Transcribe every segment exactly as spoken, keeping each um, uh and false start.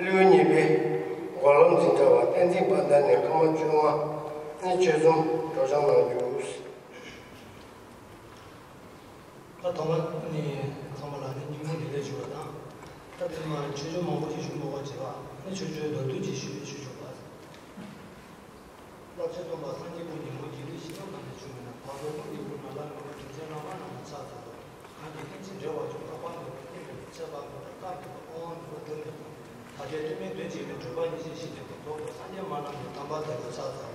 ཀླུ་གཉིས་པའི་འགོག་ལམ་འཛིན་གྲྭ་བ་བསྟན་འཛིན་དཔལ་ལྡན་ནས་སྐར་མ་བཅོ་ལྔ་ནི་ཆོས་འཛོམས་སྒྲོག་སྦྱང་གནང་རྒྱུ། ད་ཐོག་མར་ནི་ཚང་མ་ལ་ནི་སྙིང་ཐག་པ་ནས་ལེགས་ཞུ་བ་དང་། ད་དེ་མ་ཆོས་འབྱོར་མང་པོ་ཞིག་ཞུ་མི་དགོས་པ་བྱས་པ་ནི་ཆོས་འབྱོར་མདོར་བསྡུས་ཅིག་ཞུ་ཞུ་ཆོག་པ། བསླབ་བྱ་སྟོན་པ་སངས་རྒྱས་ཀུན་གྱི་ངོ་། རྒྱལ་སྲས་ཞི་བ་ལྷ་ནས་བྱུང་བའི་ནང་། བར་དོ་ཀུན་གྱི་སྐུ་ནམ་ལངས་པ། དྲིན་ཅན་བླ་མ་རྣམས་ལ་ཕྱག་འཚལ་ལོ། གང་གིས་ཀུན་གྱིས་འབྲེལ་བར་འབྱུང་། དག་པ་མེད་པ་ཐེག་མེད་པ། ཁྱད་པར་མེད་པ་ཐབས་མཁས་པ། དབང་བ་ནུས་པ་སྒྲོན་མེད་པ། ཐ་དད་ལྟོས་མེད་དོན་གཅིག་པའི། སྒྲོན་མ་ཉི་ཤར་ཞི་བའི་མེ། རྫོགས་པའི་སངས་རྒྱས་སྨྲ་ལམ་གྱི། དམ་པ་དེ་ལ་ཕྱག་འཚལ་ལོ།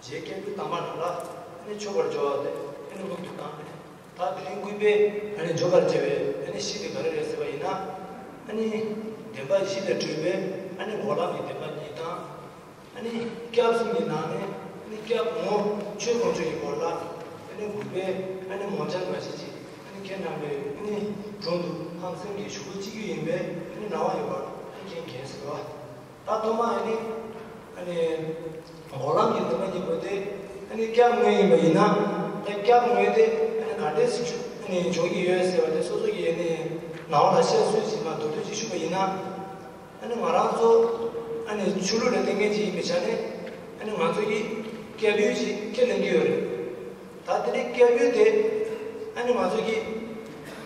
རྗེ་སྐྱབས་མགོན་དམ་པ་རྣམས་ལ་ནི་མཆོད་པར་བརྗོད་པ་དེ་ནི་སྔོན་དུ་བཏང་ནས། ད་དེ་རིང་གུས་པས་ནི་འཇོག་པར་བྱ་བའི་ནི་གཞི་དེ་ག་རེ་རེད་ཟེར་བ་ཡིན་ན། ནི་བདེན་པ་བཞི་ལས་གྲུབ་པའི་ནི་འགོག་ལམ་གྱི་བདེན་པ་གཉིས་དང་། ཨ་ནི་སྐྱབས་གསུམ་གྱི་ནང་ནས་ཨ་ནི་སྐྱབས་ངོ་ཆོས་དཀོན་མཆོག་གི་སྐོར་ལ་ཨ་ནི་གུས་པས་ཨ་ནི་ངོ་སྤྲོད་འགའ་ཞིག་ཅིག་ཨ་ནི་ཁྱེད་རྣམ་པའི་ཨ་ནི་དྲུང་དུ་ཧམ་སེམས་ཀྱིས་ཞུ་སྒོ་ཅི་རྒྱུ་ཡིན་པས་ཨ་ནི་གནང་བ་ཡོད་པར་ཨ་ནི་མཁྱེན་གལ་ཟེར་བ། ད་ཐོག་མ་ཨ་ནི་ཨ་ནི་འགོག་ལམ་གྱི་བདེན་པ་གཉིས་པོ་དེ་ཨ་ནི་སྐྱབས་དངོས་ཡིན་པ་ཡིན་ན། ད་སྐྱབས་དངོས་དེ་ཨ་ནི་ག་འདྲས་སུ་ཨ་ནི་འབྱུང་གི་ཡོད་ཟེར་བ་དེ་སོ་སོ་གི་ཨ་ནི་ནང་བ་ལ་བཤད་སྲོལ་ཞིག་མ་མདོར་བསྡུས་ཅིག་ཞུས་པ་ཡིན་ན། ཨ་ནི་ང་རང་ཚོ་ཨ་ནི་ཆོས་ལུགས་ལ་བརྟེན་མཁན་ཅིག་ཡིན་པའི་ཆ་ནས། ཨ་ནི་ང་ཚོ་གི་སྐྱབས་ཡུལ་ཅིག་ཁས་ལེན་གྱི་ཡོད་རེད། ད་དེ་ནས་སྐྱབས་ཡུལ་དེ་ཨ་ནི་ང་ཚོ་གི་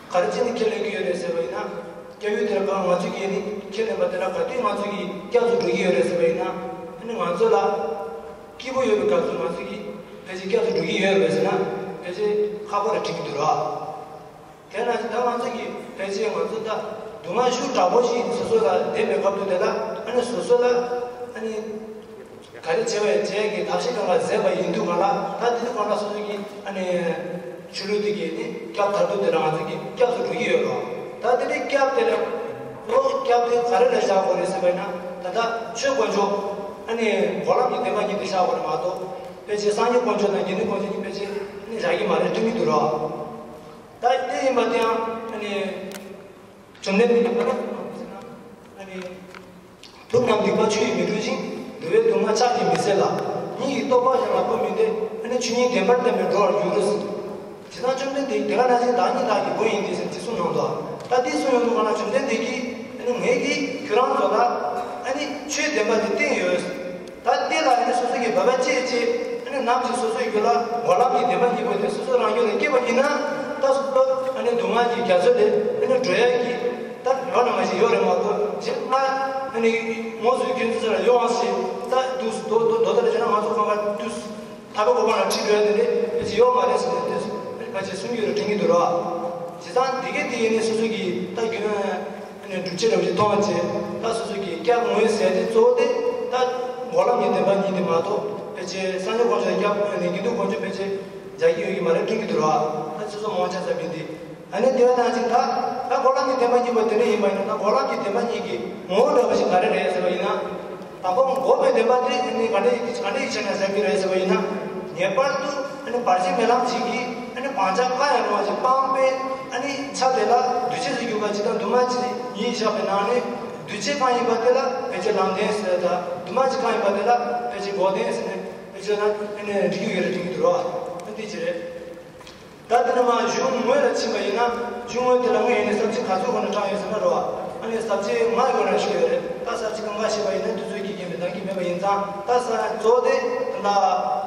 ག་རེ་བྱས་ནས་ཁས་ལེན་གྱི་ཡོད་རེད་ཟེར་བ་ཡིན་ན། སྐྱབས་ཡུལ་དེ་ལ་གང་ང་ཚོ་གིས་ནི་ཁས་ལེན་པ་དེ་ལ་ག་དུས་ང་ཚོ་གི་སྐྱབས་སུ་འགྲོ་གི་ཡོད་རེད་ཟེར་བ་ཡིན་ན། ཨ་ནི་ང་ཚོ་ལ་སྐྱིད་པོ་ཡོད་པའི་སྐབས་སུ་ང་ཚོ་གི་ཕལ་ཆེར་སྐྱབས་སུ་འགྲོ་གི་ཡོད་རེད་ཟེར་ན་ཕལ་ཆེར་ཁག་པོ་རེད་དྲན་གྱི་འདུག་ར། དེ་ན་ད་ང་ཚོ་གི་ཕལ་ཆེར་ང་ཚོ་ད་སྡུག་བསྔལ་ཤུགས་དྲག་པོ་ཞིག་སོ་སོ་ལ་བསྡད་པའི་སྐབས་དུས་དེ་ལ་ཨ་ནི་སོ་སོ་ལ་ཨ་ནི་ག་རེ་བྱས་པ་ཡིན་བྱས་ཀྱི་ཐབས་ཤེས་གང་ག་མཛད་པ་ཡིན་དུས་གང་ལ་ད་དེ་དུས་གང་ལ་སོ་སོ་གི་ཨ་ནི་ཆོས་ལུགས་དེ་གི་ནི་སྐྱབས་དར་དུས་དེ་ལ་ང་ཚོ་གི་སྐྱབས་སུ་འགྲོ་གི་ཡོད་རོགས། ད་དེ་ནི་སྐྱབས་དེ་ལ་ཨོ་སྐྱབས་དེ་ག་རེ་ལ་བཞག་དགོས་རེད་ཟེར་བ་ཡིན་ན། ད་ལྟ་ཆོས་དཀོན་མཆོག་ཨ་ནི་འགོག་ལམ་གྱི་བདེན་པ་གཉིས་དེ་བཞག་དགོས་རེད་མ་གཏོགས་ཕལ་ཆེར་སངས་རྒྱས་དཀོན་མཆོག་དང་དགེ་འདུན་དཀོན་མཆོག་གཉིས་ཕལ་ཆེར་ཨ་ནི་བཞག་གི་མ་རེད་དྲན་གྱི་འདུག་རོགས། ད་དེ་ཡིན་པ་དེའང་ཨ་ནི་བཅོམ་ལྡན་འདས་ཀྱིས་ག་རེ་གསུངས་པ་ཟེར་ན། ཨ་ནི་དུག་རྣམས་སྡིག་པ་ཆུ་ཡིས་མི་འཁྲུ་ཞིང་། འདུལ་བའི་སྡུག་བསྔལ་ཕྱག་གིས་མི་སེལ་ལ། ཉིད་ཀྱི་རྟོག་པ་གཞན་ལ་བཀོད་མིན་ཏེ། ཨ་ནི་ཆོས་ཉིད་བདེན་པར་བསྟན་པས་འགྲོ་བར་འགྱུར། དེ་དང་བཅོམ་ལྡན་འདས་དེ་ག་ནང་བཞིན་བདག་ཉིད་བདག་གི་བུ་ཡིན་ཏེ་ཟེར་ཅེས་གསུངས་གནང་འདུག་ད་འདི་གསུངས་ཡོང་དུས་གང་ལ་བཅོམ་ལྡན་འདས་ཀྱིས་ཨ་ནི་ངེད་ཀྱིས་ཁྱོད་རང་ཚོ་ལ་ཨ་ནི་ཆོས་བདེན་པ་དེ་བསྟན་ཡོད། ད་དེ་ལ་ཨ་ནི་སོ་སོ་གིས་བོད་པ་གཅེས་གཅེས་ཨ་ནི་ནམ་ཞིག་སོ་སོའི་རྒྱུད་ལ་འགོག་ལམ་གྱི་བདེན་པ་གཉིས་པོ་དེ་སོ་སོ་རང་རྒྱུད་ལ་སྐྱེས་པ་ཡིན་ན། ད་སོ་སོ་ཨ་ནི་སྡུག་བསྔལ་གྱི་རྒྱ་མཚོ་ལས་ཨ་ནི་སྒྲོལ་ཡག་གི་ད་ཡོད་ན་མ་ཞིག་ཡོད་རེད་མ་གཏོགས་གཞན་ང་ཨ་ནི་ངོ་སོ་ཁྱོད་ཚོ་ལ་ཡོང་བ་ཞིག་ད་དུས་སུ་དོ་དོ་དོ་ད་ལ་བྱས་ན་ང་ཚོ་གང་ག་དུས་སུ། ཐར་པ་གོ་འཕང་ལ་ཁྲིད་འགྲོ་ཡ་དེ་འདྲ་ཕལ་ཆེར་ཡོད་མ་རེད་ཟེར་ནས་དེ་ཕལ་ཆེར་གསུང་གི་ཡོད་རེད་དྲན་གྱི་འདུག་ར། བྱས་ཙང་དེ་གས་དེ་ཡིན་ནས་སོ་སོ་གིས་ད་རྒྱུན་ཨ་ནི་སྒྲུབ་བྱེད་རེ་བ་ཞིག་མཐོང་བ་བྱས་ད་སོ་སོ་གིས་སྐྱབས་དངོས་ཟེར་དེ་གཙོ་བོ་དེ་ད་འགོག་ལམ་གྱི་བདེན་པ་གཉིས་དེ་མ་གཏོགས་ཕལ་ཆེར་སངས་རྒྱས་དཀོན་མཆོག་སྐྱབས་ཨ་ནི་དགེ་འདུན་དཀོན་མཆོག་ཕལ་ཆེར་མཇལ་གྱི་ཡོད་ཀྱི་མ་རེད་དྲན་གྱི་འདུག་ར། ད་སོ་སོ་མང་ཆེ་ས་མིན་ཏེ། ཨ་ནི་དེ་བས་ན་ཅིག་ད་ད་འགོག་ལམ་གྱི་བདེན་པ་གཉིས་པོ་དེ་འདྲ་ཡིན་པ་ཡིན་ན། ད་འགོག་ལམ་གྱི་བདེན་པ་གཉིས་ཀྱི་ངོ་བོ་འདྲ་པོ་ཞིག་ག་རེ་རེད་ཟེར་བ་ཡིན་ན། དང་པོ་འགོག་པའི་བདེན་པ་དེ་ནི་ག་འདྲ་ཡིན་ག་འདྲ་ཡིན་ཆ་ན་ཟེར་གྱི་རེད་ཟེར་བ་ཡིན་ན། ངེས་པར་དུ་ཨ་ནི་བར་ཆད་མེད་ལམ་ཅིག་གིས་ཨ་ནི་སྤང་བྱ་བཀག་ཡ་རུང་བ་ཞིག་སྤངས་པས་ཨ་ནི་ཆ་དེ་ལ་འདུས་བྱས་སུ་གྱུར་པ་ཇི་ལྟར་འདུས་མ་བྱས་ཉིད་བཞག་པའི་ནང་ནས་འདུས་བྱས་གང་ཡིན་པ་དེ་ལ་ཕལ་ཆེར་ལམ་བདེན་ཟེར། ད་འདུས་མ་བྱས་གང་ཡིན་པ་དེ་ལ་ཕལ་ཆེར་འགོག་བདེན་ཟེར་ནས་ཕལ་ཆེར་ན་ཨ་ནི་འགྲིག་གི་ཡོད་རེད་དྲན་གྱི་འདུག་རོ། ཨ་འདི་ཅི་རེད། ད་དེ་ནས་མར་གཞུང་དངོས་ལ་ཕྱིན་པ་ཡིན་ན། གཞུང་དངོས་དེ་ལ་དངོས་ཡོད་ནས་ས་བཅད་ག་ཚོད་སྒང་ལ་དྲངས་ཡོད་ཟེར་ན་རོ། ཨ་ནི་ས་བཅད་ལྔ་སྒང་ལ་བཤད་ཡོད་རེད། ད་ས་བཅད་གང་ག་བཤད་པ་ཡིན་ན་དུས་ཚོད་ཀྱིས་རྐྱེན་པས་འདང་གི་མེད་པ་ཡིན་ཙང་། ད་ས་གཙོ་བོ་དེ་ད་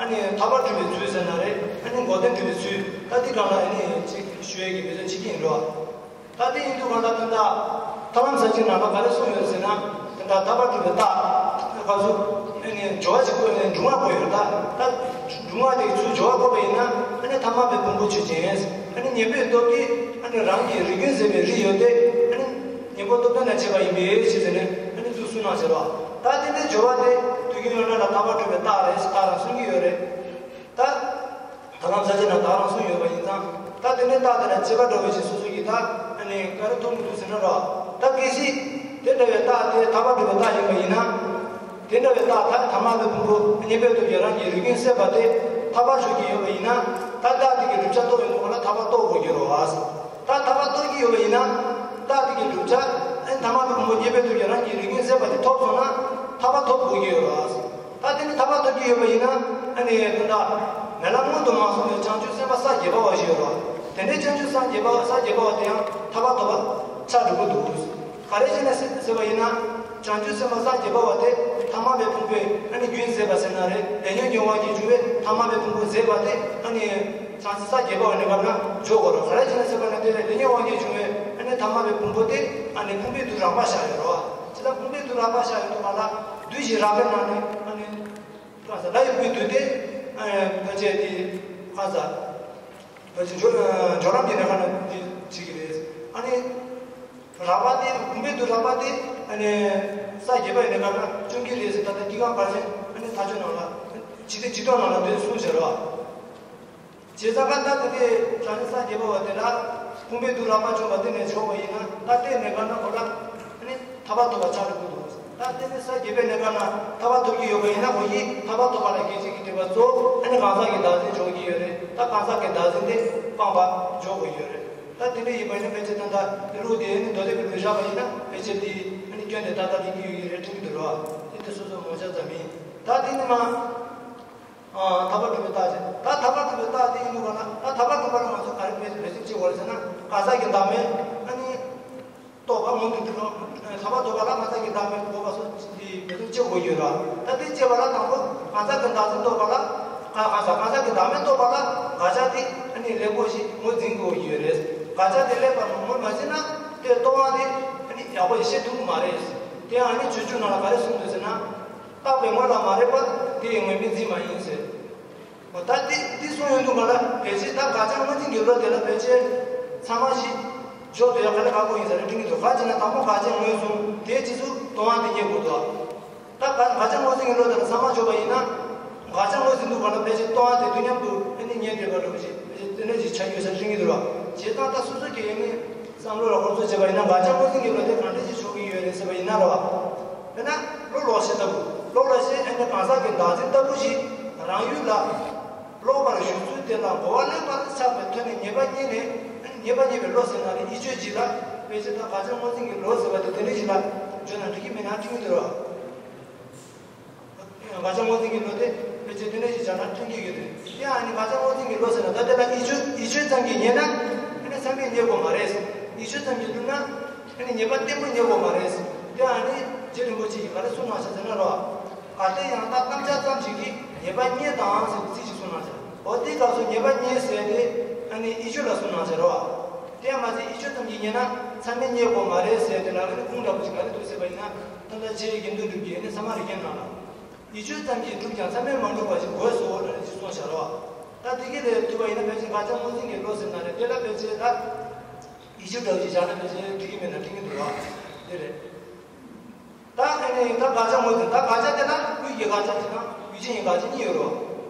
ཨ་ནི་ཐར་པ་སྒྲུབ་པའི་ཚུལ་ཟེར་ན་རེད། ཨ་ནི་འགོག་བདེན་སྒྲུབ་པའི་ཚུལ། ད་དེ་སྒང་ལ་ཨ་ནི་ཅིག་ཞུ་ཡས་ཀྱི་འབད་བརྩོན་བྱེད་ཀྱི་ཡིན་རོ། ད་དེ་ཡིན་དུས་གང་ལྟར་དོན་དག་ཐར་ལམ་ས་བཅད་ནང་ལ་ག་རེ་གསུངས་ཡོད་ཟེར་ན། དོན་དག་ཐར་པ་སྒྲུབ་པའི་རྟགས་ག་ཚོད་ཨ་ནི་སྦྱོར་བ་ཅིག་བཀོད་ནས་སྒྲུབ་ངག་བཀོད་ཡོད་རེད། ད་ད་སྒྲུབ་ངག་དེའི་ཚུལ་སྦྱོར་བ་བཀོད་པ་ཡིན་ན། ཨ་ནི་ཐ་མལ་པའི་ཕུང་པོ་ཆོས་ཅན། ཨ་ནི་གཉེན་པོའི་སྟོབས་ཀྱིས་ཨ་ནི་རང་གི་རིགས་རྒྱུན་ཟད་པའི་རིགས་ཡོད་དེ། ཨ་ནི་གཉེན་པོ་སྟོབས་ལྡན་དང་བཅས་པ་ཡིན་པའི་ཕྱིར་ཟེར་ནས་ཨ་ནི་འདུག་གསུངས་གནང་ཟེར་བ། ད་དེ་འདྲའི་སྦྱོར་བ་དེ་དུས་རྒྱུན་ཡོངས་གྲགས་ལ་ཐར་པ་སྒྲུབ་པའི་རྟགས་རེད་ཟེར་རྟགས་རང་གསུང་གི་ཡོད་རེད། ད་ཐར་ལམ་ས་བཅད་ནང་རྟགས་རང་གསུངས་ཡོད་པ་ཡིན་ཙང་། ད་དེ་ནས་རྟགས་དེ་ལ་དཔྱད་པ་འདྲ་བོ་ཞིག་སོ་སོ་གིས་ད་ཨ་ནི་ག་རེ་མཐོང་གི་འདུག་ཟེར་ན་རོ། ད་གལ་སྲིད་དེ་འདྲ་བའི་རྟགས་དེ་ཐར་པ་སྒྲུབ་པའི་རྟགས་ཡིན་པ་ཡིན་ན། དེ་འདྲ་བའི་རྟགས་ད་ཐ་མལ་པའི་ཕུང་པོ་གཉེན་པོའི་སྟོབས་ཀྱིས་རང་གི་རིགས་རྒྱུན་ཟད་པ་དེ་ཐར་པར་ཞུགས་ཀྱི་ཡོད་པ་ཡིན་ན། ད་རྟགས་དེ་གི་བསྒྲུབ་བྱ་རྟོགས་ཡོང་དུས་གང་ལ་ཐར་པ་རྟོགས་དགོས་ཀྱི་རེད་བ། ད་ཐར་པ་རྟོགས་ཀྱི་ཡོད་པ་ཡིན་ན། རྟགས་དེ་གི་བསྒྲུབ་བྱ་ཨ་ནི་ཐ་མལ་པའི་ཕུང་པོ་གཉེན་པོའི་སྟོབས་ཀྱིས་རང་གི་རིགས་རྒྱུན་ཟད་པ་དེ་ཐོབ་སོང་ན་ཐར་པ་ཐོབ་དགོས་ཀྱི་ཡོད་རེད་བ། ད་དེ་ནི་ཐར་པ་ཐོབ་ཀྱི་ཡོད་པ་ཡིན་ན། ཨ་ནི་དོན་དག་མེད་ལམ་མངོན་དུ་མ་སོང་བའི་བྱང་ཆུབ་སེམས་དཔའ་ས་བརྒྱད་པ་བ་ཞིག་ཡོད་རེད་བ། དེ་འདྲའི་བྱང་ཆུབ་སེམས་དཔའ་ས་བརྒྱད་པ་བ་དེ་ཡང་ཐར་པ་ཐོབ་པ་ཆགས་འགྲོ་གི་འདུག་ག་རེ་བྱས་ནས་ཟེར་བ་ཡིན་ན། བྱང་ཆུབ་སེམས་དཔའ་ས་བརྒྱད་པ་བ་དེ་ཐ་མལ་པའི་ཕུང་པོའི་ཨ་ནི་རྒྱུན་ཟད་པ་ཟེར་ན་རེད། ལས་ཉོན་གྱི་དབང་གིས་བྱུང་བའི་ཐ་མལ་པའི་ཕུང་པོ་ཟད་པ་དེ་ཨ་ནི་བྱང་སེམས་ས་བརྒྱད་པ་བ་ནས་བབས་ན་འཇོག་དགོས་རེད། ག་རེ་བྱས་ན་ཟེར་བ་ན་དེ་ལས་ཉོན་དབང་གིས་བྱུང་བའི་ཨ་ནི་ཐ་མལ་པའི་ཕུང་པོ་དེ་ཨ་ནི་ཕུང་པོའི་དུས་རགས་པ་བཞག་ཡོད་རེད་བ། ཇི་ལྟར་ཕུང་པོའི་དུས་རགས་པ་བཞག་ཡོད་དུས་ག་ལ་དུས་བཞི་རགས་པའི་ནང་ནས་ཨ་ནི་གང་ཟག་ལྷ་ཡི་བུའི་དུས་དེ་ཨ་ནི་ཕལ་ཆེར་དེ་གང་ཟག་ཕལ་ཆེར་འཇོག་འཇོག་རམ་གྱི་ནས་ག་ན་དེ་བྱེད་ཀྱི་རེད། ཨ་ནི། རགས་པ་དེ་ཕུང་པོའི་དུས་རགས་པ་དེ་ཨ་ནི་ས་བརྒྱད་པ་ཡི་ནས་བབས་ན་སྐྱོན་གྱི་རེད་ཟེར། ད་ལྟ་དཀྱིལ་ཁང་ཕར་ཕྱིན་ཨ་ནི་མཐའ་དཔྱོད་ནང་ལ་ཇི་སྟེ་ཇི་ལྟར་ནང་ལ་འདོད་གསུངས་བཞག་རོགས། བྱས་ཙང་ད་དེ་དེ་བྱང་སེམས་ས་བརྒྱད་པ་བ་དེ་ལ་ཕུང་པོའི་དུས་རགས་པ་བྱུང་བ་དེ་ནས་ཆོག་པ་ཡིན་ན་ད་ལྟའི་ནས་བབས་ན་ཁོ་ལ་ཨ་ནི་ཐར་པ་ཐོབ་པ་ཆགས་འགྲོ་གི་འདུག་ད་དེ་ནས་ས་བརྒྱད་པའི་ནས་བབས་ན་ཐར་པ་ཐོབ་ཀྱི་ཡོད་པ་ཡིན་ན་ཁོ་ཡིས་ཐར་པ་ཐོབ་པ་ལ་གེགས་བྱེད་ཀྱི་སྒྲིབ་པ་གཙོ་བོ་ཨ་ནི་གང་ཟག་གི་བདག་འཛིན་འཇོག་གི་ཡོད་རེད། ད་གང་ཟག་གི་བདག་འཛིན་དེ་སྤངས་པ་འཇོག་དགོས་ཀྱི་ཡོད་རེད། ད་དེ་འདྲ་ཡིན་པ་ཡིན་ན་ཕལ་ཆེར་ད་ལྟ་དེ་ལུགས་དེ་ནི་མདོ་སྡེ་པའི་ལུགས་བཞག་པ་ཡིན་ན་ཕལ་ཆེར་དེ་ནི་སྐྱོན་དེ་ཏག་ཏག་ལེན་གྱི་ཡོད་ཀྱི་རེད་དྲན་གྱི་འདུག་རོགས། དེ་དེ་སོ་སོའི་ངོ་ཤེས་ཙམ་ཡིན། ད་དེ་ནི་མ། ཨ་ཐར་པ་སྒྲུབ་པའི་རྟགས་ཅན། ད་ཐར་པ་སྒྲུབ་པའི་རྟགས་དེ་ཡིན་འདུག་ག་ན་ད་ཐར་པ་སྒྲུབ་པ་ལ་ང་ཚོས་ག་རེ་འབད་འབད་བརྩོན་བྱེད་དགོས་རེད་ཟེར་ན་གང་ཟག་གི་བདག་མེད་ཨ་ནི། རྟོགས་པ་མངོན་དུ་འགྱུར་རོ། ཐར་པ་རྟོགས་པ་ལ་གང་ཟག་གི་བདག་མེད་དགོས་པ་སོགས་འདི་འབད་བརྩོན་བྱེད་དགོས་ཡོད་ར། ད་དེ་བྱེད་པ་ལ་དང་པོ་གང་ཟག་གི་བདག་འཛིན་རྟོགས་པ་ལ་ག་གང་ཟག་གང་ཟག་གི་བདག་མེད་རྟོགས་པ་ལ་དགག་བྱ་དེ་ཨ་ནི་ལེགས་པོ་ཞིག་ངོས་འཛིན་དགོས་ཡོད་རེད། དགག་བྱ་དེ་ལེགས་པར་ངོས་མ་ཟིན་ན་དེ་རྟོགས་པ་དེ་ཨ་ནི་ཡག་པོ་ཞིག་ཤེས་ཐུབ་ཀྱི་མ་རེད། དེ་ཨ་ནི་སྤྱོད་འཇུག་ནང་ལ་ག་རེ་གསུངས་འདུག་ཟེར་ན། བརྟགས་པའི་དངོས་ལ་མ་རེག་པ་དེ་ཡི་ངོས་མེད་འཛིན་མ་ཡིན་ཟེར། འོ་ད་འདི་འདི་གསུངས་ཡོང་དུས་ག་ལ་ཕལ་ཆེར་ད་དགག་བྱ་ངོས་འཛིན་གྱི་བློ་དེ་ལ་ཕལ་ཆེར་ཚང་མ་ཞིག་འཇོག་ཏུ་ཡག་ག་ལ་ཁག་པོ་ཡིན་ས་རེད་དྲན་གྱི་འདུག་ག་ཅི་ན་དང་པོ་དགག་བྱ་ངོས་བཟུང་དེའི་རྗེས་སུ་སྟོང་པ་དེ་རྙེད་དགོས་འདུག་ད་དགག་དགག་བྱ་ངོས་འཛིན་གྱི་བློ་དེ་ལ་ཚང་མ་འཇོག་པ་ཡིན་ན། དགག་བྱ་ངོས་འཛིན་དུས་ག་ལ་ཕལ་ཆེར་སྟོང་པ་དེ་དུས་མཉམ་དུ་ཨ་ནི་རྙེད་བསྡད་པ་འདྲ་བོ་ཞིག་ཕལ་ཆེར་དེ་འདྲ་ཞིག་ཆགས་ཡོད་ས་རེད་དྲན་གྱི་འདུག་ར། བྱས་ཙང་ད་སོ་སོ་གི་ཨ་ནི་བསམ་བློ་ལ་ཧོར་ཚོད་བྱས་པ་ཡིན་ན་དགག་བྱ་ངོས་འཛིན་གྱི་བློ་དེ་གང་འདྲ་ཞིག་འཇོག་གི་ཡོད་རེད་ཟེར་བ་ཡིན་ན་ར། དཔེར་ན་གློག་ལོག་ཤེས་ལྟ་བུ། གློག་ལོག་ཤེས་ཨ་ནི་གང་ཟག་གི་བདག་འཛིན་ལྟ་བུ་ཞིག་རང་ཡུལ་ལ་ལོག་པར་ཞུགས་ཚུལ་དེ་ལ་གོ་བ་ལེགས་པར་ཆགས་པའི་ཐོག་ནས་ཉེས་པ་རྙེད་ནས་ཨ་ནི་ཉེས་པ་རྙེད་པའི་བློ་ཟེར་ན་རེད། ཡིད་དཔྱོད་ཅིག་ལ་དཔེ་ཆ་དང་དགག་བྱ་ངོས་འཛིན་གྱི་བློ་ཟེར་བ་དེ་དེ་འདྲ་ཞིག་ལ་བརྗོད་ན་འགྲིག་གི་མེད་ན་འགྲིག་གི་འདུག་ར། དགག་བྱ་ངོས་འཛིན་གྱི་བློ་དེ་དཔེ་ཆ་དེ་འདྲ་ཞིག་བྱས་ན་ཐོན་གྱི་ཡོད་རེད། དེ་ཡང་ཨ་ནི་དགག་བྱ་ངོས་འཛིན་གྱི་བློ་ཟེར་ན་ད་དེ་ལ་ཡིད་དཔྱོད་ཡིད་དཔྱོད་ཙམ་གྱིས་རྙེད་ན་ཨ་ནི་མཚམས་མེད་རྙེད་དགོས་མ་རེད། ཡིད་དཔྱོད་ཙམ་གྱིས་བསྒྲུབས་ན་ཨ་ནི་ཉེས་པ་བརྟན་པོ་རྙེད་དགོས་མ་རེད། དེ་ཨ་ནི་རྗེ་རིན་པོ་ཆེ་ཡིས་ག་རེ་གསུངས་གནང་ཤག་ཟེར་ན་རོ། གལ་ཏེ་ཡང་དག་རྣམ་གཞག་ཙམ་ཞིག་གིས་ཉེས་པ་རྙེད་དང་ཟེར་ཚིག་ཅིག་གསུངས་གནང་ཤག་འོ་དེའི་སྐབས་སུ་ཉེས་པ་རྙེད་ཟེར་དེ་ཨ་ནི་ཡིད་དཔྱོད་ལ་གསུངས་གནང་ཤག་རོ། དེ་ཡང་མ་ཟད་ཡིད་དཔྱོད་ཙམ་གྱིས་རྙེད་ན་མཚམས་མེད་རྙེད་དགོས་མ་རེད་ཟེར་དེ་ལ་ཨ་ནི་ཁུངས་འདྲ་པོ་ཞིག་ག་རེ་འདུག་ཟེར་བ་ཡིན་ན། ད་ལྟ་རྗེ་དགེ་འདུན་གྲུབ་ཀྱིས་ཨ་ནི་ས་མ་རིག་པའི་ནང་ལ། ཡིད་དཔྱོད་ཙམ་གྱིས་གྲུབ་ཀྱང་མཚམས་མེད་མ་གྲུབ་པ་ཞིག་དགོས་སོ་ལབ་ཅིག་གསུངས་ཤག་རོ། ད་དེ་གི་ལས་ཐུབ་པ་ཡིན་ན་ཕལ་ཆེར་དགག་བྱ་ངོས་འཛིན་གྱི་བློ་ཟེར་ན་རེད། དེ་ལ་ཕལ་ཆེར་ད་ཡིད་དཔྱོད་འདྲ་བོ་ཞིག་བཞག་ན་ཕལ་ཆེར་འགྲིག་གི་མེད་ན་འགྲིག་གི་འདུག་ར། དེ་རེད། ད་ཨ་ནི་ད་དགག་བྱ་ངོས་འཛིན་ད་དགག་བྱ་དེ་ལ་དངོས་ཀྱི་དགག་བྱ་གཅིག་དང་ཡུལ་ཅན་གྱི་དགག་བྱ་གཉིས་ཡོད་རོ།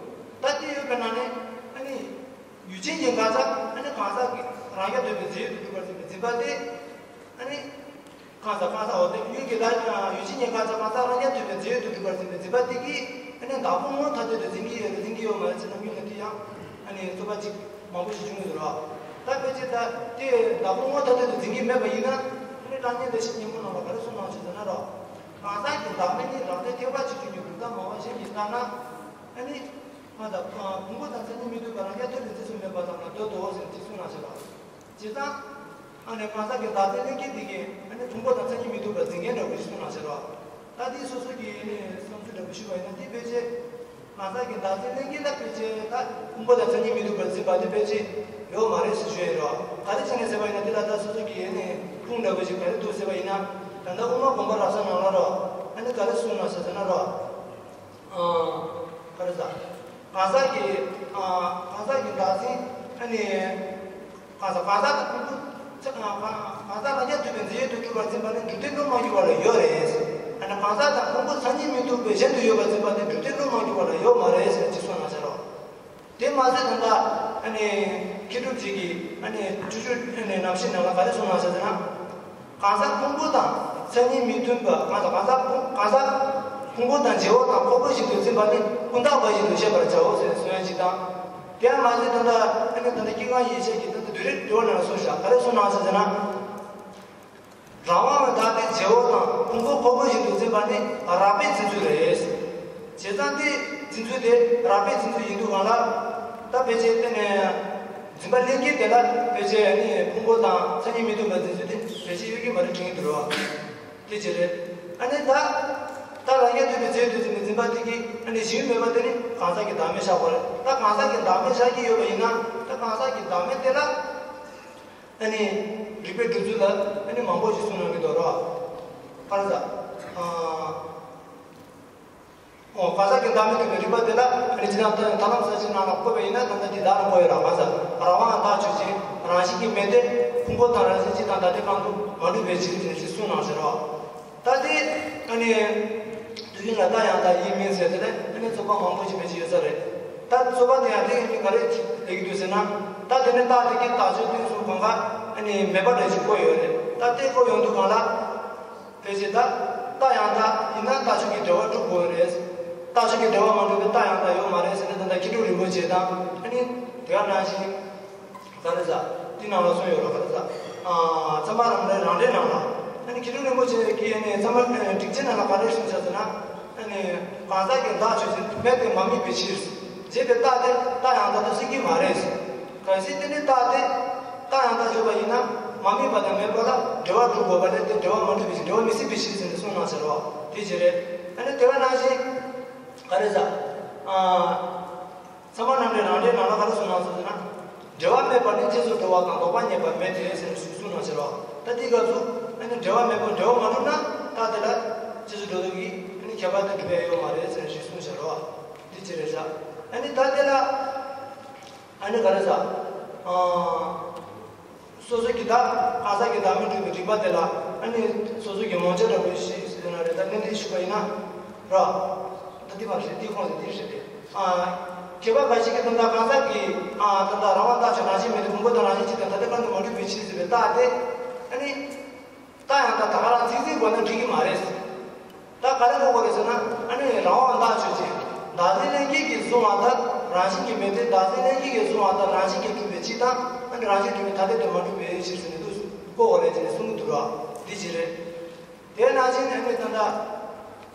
ད་དེ་ཡོད་པའི་ནང་ནས་ཨ་ནི་ཡུལ་ཅན་གྱི་དགག་བྱ་ཨ་ནི་གང་ཟག་གི་རང་རྐྱ་ཐུབ་པའི་རྫས་ཡོད་དུ་གྲུབ་པར་འཛིན་པའི་འཛིན་པ་དེ་ཨ་ནི། གང་ཟག་གང་ཟག་འོ་དེ་ཡུལ་གྱི་ལ་ཡུལ་ཅན་གྱི་དགག་བྱ་གང་ཟག་རང་རྐྱ་ཐུབ་པའི་རྫས་ཡོད་དུ་གྲུབ་པར་འཛིན་པའི་འཛིན་པ་དེ་གིས་ཨ་ནི་བདག་ཕུང་ངོ་ཐ་དད་དུ་འཛིན་གྱི་ཡོད་རེད་འཛིན་གྱི་ཡོད་མ་རེད་ཅེས་ནམ་རྒྱུན་ལ་དེ་ཡང་ཨ་ནི་རྩོད་པ་ཅིག་མང་པོ་ཞིག་བྱུང་ཡོད་རེད་བ། ད་ཕལ་ཆེར་ད་དེ་བདག་ཕུང་ངོ་ཐ་དད་དུ་འཛིན་གྱི་མེད་པ་ཡིན་ན་ཨ་ནི་གློག་བརྙན་འདི་ཞིག་སྙན་མོ་གནང་བ་ག་རེ་གསུངས་གནང་ཞེས་ཟེར་ན་ར། གང་ཟག་གི་བདག་མེད་ནི་རང་སྡེ་ཐེག་པ་ཆེ་ཆུང་གི་གྲུབ་མཐའ་མང་བ་གཞན་གྱིས་བལྟས་ན་ཨ་ནི་ང་དང་ཕུང་པོ་དང་མཚན་ཉིད་མི་མཐུན་པ་རང་རྐྱ་ཐུབ་པའི་རྫས་སུ་མེད་པ་ཙམ་ལ་འདོད་དོ་ཟེར་ཅིག་གསུངས་གནང་ཞེས་པ། བྱས་ཙང་། ཨ་ནི་གང་ཟག་གི་བདག་འཛིན་ལྷན་སྐྱེས་དེ་གས་ཨ་ནི་ཕུང་པོ་དང་མཚན་ཉིད་མི་མཐུན་པར་འཛིན་མཁན་འདྲ་བོ་ཞིག་གསུངས་གནང་ཟེར་བ། ད་འདི་སོ་སོ་གི་ཨ་ནི་བསམ་ཚུལ་འདྲ་བོ་ཞུས་པ་ཡིན་ན་འདི་ཕལ་ཆེར་གང་ཟག་གི་བདག་འཛིན་ལྷན་སྐྱེས་ལ་ཕལ་ཆེར་ད་ཕུང་པོ་དང་མཚན་ཉིད་མི་མཐུན་པར་འཛིན་པ་འདི་ཕལ་ཆེར་ཡོད་མ་རེད་ཟེར་ཞུ་ཡི་རོ། ག་རེ་བྱས་ནས་ཟེར་བ་ཡིན་ན་འདི་ལ་ད་སོ་སོ་གི་ཨ་ནི་ཁུངས་འདྲ་བོ་ཞིག་ག་རེ་འདུག་ཟེར་བ་ཡིན་ན། ད་ལྟ་དབུ་མ་དགོངས་པ་རབ་གསལ་ནང་ལ་རོ། ཨ་ནི་ག་རེ་གསུངས་གནང་ཟེར་ཟེར་ན་རོ། ག་རེ་ཟ། གང་ཟག་གི་གང་ཟག་གི་བདག་འཛིན་ཨ་ནི། གང་ཟག་གང་ཟག་དང་ཕུང་པོ། གང་ཟག་རང་རྐྱ་ཐུབ་པའི་རྫས་ཡོད་དུ་གྲུབ་པར་འཛིན་པ་ནི་འཇིག་རྟེན་བློ་མ་འགྱུར་བ་ལ་ཡོད་རེད། ཨ་ནི་གང་ཟག་དང་ཕུང་པོ་མཚན་ཉིད་མི་མཐུན་པའི་གཞན་དུ་ཡོད་པར་འཛིན་པ་ནི་འཇིག་རྟེན་བློ་མ་འགྱུར་བ་ལ་ཡོད་མ་རེད་ཟེར་ཅིག་གསུངས་གནང་ཟེར་རོ། དེ་མ་ཟད་ད་ལྟ་ཨ་ནི་མཁས་གྲུབ་ཅིག་གིས་ཨ་ནི་བཅུ་བཅུ་ཨ་ནི་རྣམ་བཤད་ནང་ལ་ག་རེ་གསུངས་གནང་ཟེར་ན། གང་ཟག་ཕུང་པོ་དང་མཚན་ཉིད་མི་མཐུན་པ་གང་ཟག་གང་ཟག་ཕུང་གང་ཟག་ཕུང་པོ་དང་བྱེ་བ་དང་ཁོག་པ་བཞིན་དུ་འཛིན་པ་ནི་ཀུན་བརྟགས་པ་བཞིན་དུ་ཤེས་པར་བྱའོ་ཟེར་གསུང་ཡ་ཅིག་དང་། དེ་ཡང་མ་ཟད་ད་ལྟ་ཨ་ནི་ད་ལྟ་དཀྱིལ་ཁང་ཡེ་ཤེས་ཀྱི་ད་ལྟ་བསྡུས་རིག་འགྲེལ་བ་ནང་ལ་གསུངས་ཤག་ག་རེ་གསུངས་གནང་ཟེར་ན། རང་དབང་བའི་བདག་དེ་བྱེ་བ་དང་ཕུང་པོ་ཁོག་པ་བཞིན་དུ་འཛིན་པ་ནི་རགས་པའི་འཛིན་ཚུལ་རེད། བྱས་ཙང་དེ་འཛིན་ཚུལ་དེ་རགས་པའི་འཛིན་ཚུལ་ཡིན་དུས་གང་ལ། ད་ཕལ་ཆེར་དེ་ནས་འཛིན་པ་ལྷན་སྐྱེས་དེ་ལ་ཕལ་ཆེར་ནི་ཕུང་པོ་དང་མཚན་ཉིད་མི་མཐུན་པ་འཛིན་ཚུལ་དེ་ཕལ་ཆེར་ཡོད་ཀྱི་མ་རེད་དྲན་གྱི་འདུག་རོ། དེ་ཅི་རེད། ཨ་ནི་ད་ད་རང་རྒྱལ་ཐོབ་པའི་རྫས་འདོད་བྱེད་ནི་འཛིན་པ་དེ་གིས་ཨ་ནི་གཞན་མེད་པ་དེ་ནི་གང་ཟག་གི་བདག་མེད་བཞག་པ་རེད། ད་གང་ཟག་གི་བདག་མེད་བཞག་གི་ཡོད་པ་ཡིན་ན། ད་གང་ཟག་གི་བདག་མེད་དེ་ལ་ཨ་ནི་རིགས་པའི་སྒྲུབ་ཚུལ་ལ་ཨ་ནི་མང་པོ་ཞིག་གསུངས་གནང་གི་འདུག་རོ། ཨ་ནི་ད་ཨ། ཨོ། གང་ཟག་གི་བདག་མེད་རྟོགས་པའི་རིགས་པ་དེ་ལ་ཨ་ནི་ཇི་ལྟར་ལྟར་ཡང་ཐར་ལམ་གསལ་བྱེད་ནང་ལ་བཀོད་པ་ཡིན་ན། ད་ལྟ་འདི་དག་ལ་བཀོད་ཡོད་ར། གང་ཟག་རང་དབང་བདག་ཆོས་ཅན། རང་བཞིན་གྱིས་མེད་དེ། ཕུང་པོ་དང་རང་བཞིན་གཅིག་དང་ད་ལྟའི་སྐབས་སུ་མ་གྲུབ་པའི་ཕྱིར་ཟེར་ཞེས་གསུངས་གནང་ཟེར་རོ། ད་དེ་ཨ་ནི་དུས་རྒྱུན་ལ་རྟགས་ཡང་དག་ཡིན་མིན་ཟེར་དེ་ལ་ཨ་ནི་རྩོད་པ་མང་པོ་ཞིག་བྱེད་ཀྱི་ཡོད་ས་རེད། ད་རྩོད་པ་དེ་ཡང་དེ་ཡིན་ག་རེ་ལས་ཀྱི་འདུག་ཟེར་ན། ད་དེ་ནི་རྟགས་དེ་གི་རྟགས་ཆོས་སྟོན་གསུམ་གང་ག་ཨ་ནི་མེད་པ་འདྲ་ཞིག་བཀོད་ཡོད་རེད། ད་དེ་བཀོད་ཡོང་དུས་གང་ལ། ཕལ་ཆེར་ད་རྟགས་ཡང་དག་ཡིན་ན་རྟགས་ཆོས་ཀྱི་འབྲེལ་བ་གྲུབ་དགོས་རེད། རྟགས་ཆོས་ཀྱི་འབྲེལ་བ་མ་གྲུབ་པའི་རྟགས་ཡང་དག་ཡོད་མ་རེད་ཟེར་ནས། ད་ལྟ་མཁས་གྲུབ་རིན་པོ་ཆེ་དང་ཨ་ནི་དེ་ག་ནང་བཞིན་ག་རེ་ཟ་དེ་ནང་ལ་གསུངས་ཡོད་རེད། ག་རེ་ཟ། ཨ། ཚད་མ་རང་འགྲེལ། རང་འགྲེལ་ནང་ལ་ཨ་ནི་མཁས་གྲུབ་རིན་པོ་ཆེ་གིས་ཨ་ནི་ཚད་མ་ཨ་ནི་སྒྲིག་ཆེན་ནང་ལ་ག་རེ་གསུངས་ཤག་ཟེར་ན། ཨ་ནི་གང་ཟག་གི་བདག་ཆོས་ཅན། མེད་དེ་མ་དམིགས་པའི་ཕྱིར། བྱས་པའི་རྟགས་དེ་རྟགས་ཡང་དག་ཏུ་ཟིན་གྱི་མ་རེད། གལ་སྲིད་དེ་ནི་རྟགས་དེ་རྟགས་ཡང་དག་ཆོད་པ་ཡིན་ན། མ་དམིགས་པ་དང་མེད་པ་ལ་འབྲེལ་བ་གྲུབ་དགོས་པ་ལས། དེ་འབྲེལ་བ་མ་གྲུབ་པའི་ཕྱིར། འབྲེལ་བ་མི་སྲིད་པའི་ཕྱིར་ཟེར་ནས་གསུངས་གནང་ཟེར་བ་དེ་ཅི་རེད། ཨ་ནི་དེ་ག་ནང་བཞིན་ག་རེ་ཟ། ཨ། ཚད་མ་རྣམ་འགྲེལ་རང་འགྲེལ་ནང་ལ་ག་རེ་གསུངས་གནང་ཟེར་ན། འབྲེལ་བ་མེད་པར་ནི་རྗེས་སུ་འགྲོ་བ་དང་ལྡོག་པ་རྙེད་པ་མེད་དེ་ཟེར་ནས་གསུངས་གནང་ཟེར་བ། ད་དེའི་སྐབས་སུ་ཨ་ནི་འབྲེལ་བ་མེད་པར་འབྲེལ་བ་མ་གྲུབ་ན། རྟགས་དེ་ལ་རྗེས་སུ་འགྲོ་ལྡོག་གི་ཨ་ནི་ཁྱད་པར་དེ་གྲུབ་པ་ཡོད་མ་རེད་ཟེར་ནས་གསུངས་ཟེར་བ། འདི་ཅི་རེད་ཟ། ཨ་ནི་ད་དེ་ལ་ཨ་ནི་ག་རེ་ཟ། ཨ། སོ་སོ་གི་ད་གང་ཟག་གི་བདག་མེད་སྒྲུབ་པའི་རིགས་པ་དེ་ལ་ཨ་ནི་སོ་སོ་གི་ངོ་བོ་ཅི་འདྲ་པོ་ཞིག་ཟེར་ན་རེད། ད་གནས་འདི་ཞུས་པ་ཡིན་ན་ར། ད་འདི་མ་རེད། འདི་ཁོངས་སུ་འདི་རེད་དེ། ཨ། མཁས་པ་འགའ་ཞིག་གིས་ད་ལྟ་གང་ཟག་གི། ཨ། ད་ལྟ་རང་དབང་རྟགས་ཆོས་རང་བཞིན་མེད་དེ། ཕུང་པོ་དང་རང་བཞིན་གཅིག་དང་ད་ལྟའི་སྐབས་སུ་མ་གྲུབ་པའི་ཕྱིར་ཟེར་བའི་རྟགས་དེ། ཨ་ནི། རྟགས་ཡང་དག་ད་ག་རང་ཚིག་ཟིན་དགོས་ན་འགྲིག་གི་མ་རེད། ད་ག་རེ་གོ་དགོས་རེད་ཟེར་ན། ཨ་ནི་རང་དབང་རྟགས་ཆོས་ཅན། བདག་འཛིན་ལྷན་སྐྱེས་ཀྱིས་བཟུང་བ་ལྟར་རང་བཞིན་གྱིས་མེད་དེ། བདག་འཛིན་ལྷན་སྐྱེས་ཀྱིས་བཟུང་བ་ལྟར་རང་བཞིན་གྱིས་གྲུབ་པའི་ཕྱིར་དང་། ཨ་ནི་རང་བཞིན་གྲུབ་པའི་ཐ་དད་དུ་མ་གྲུབ་པའི་ཕྱིར་ཟེར་ནས་འདུག་གོ་དགོས་རེད་ཅེས་གསུང་གི་འདུག་ར། འདི་ཅི་རེད། དེ་ནང་བཞིན་ཨ་ནི་ད་ལྟ་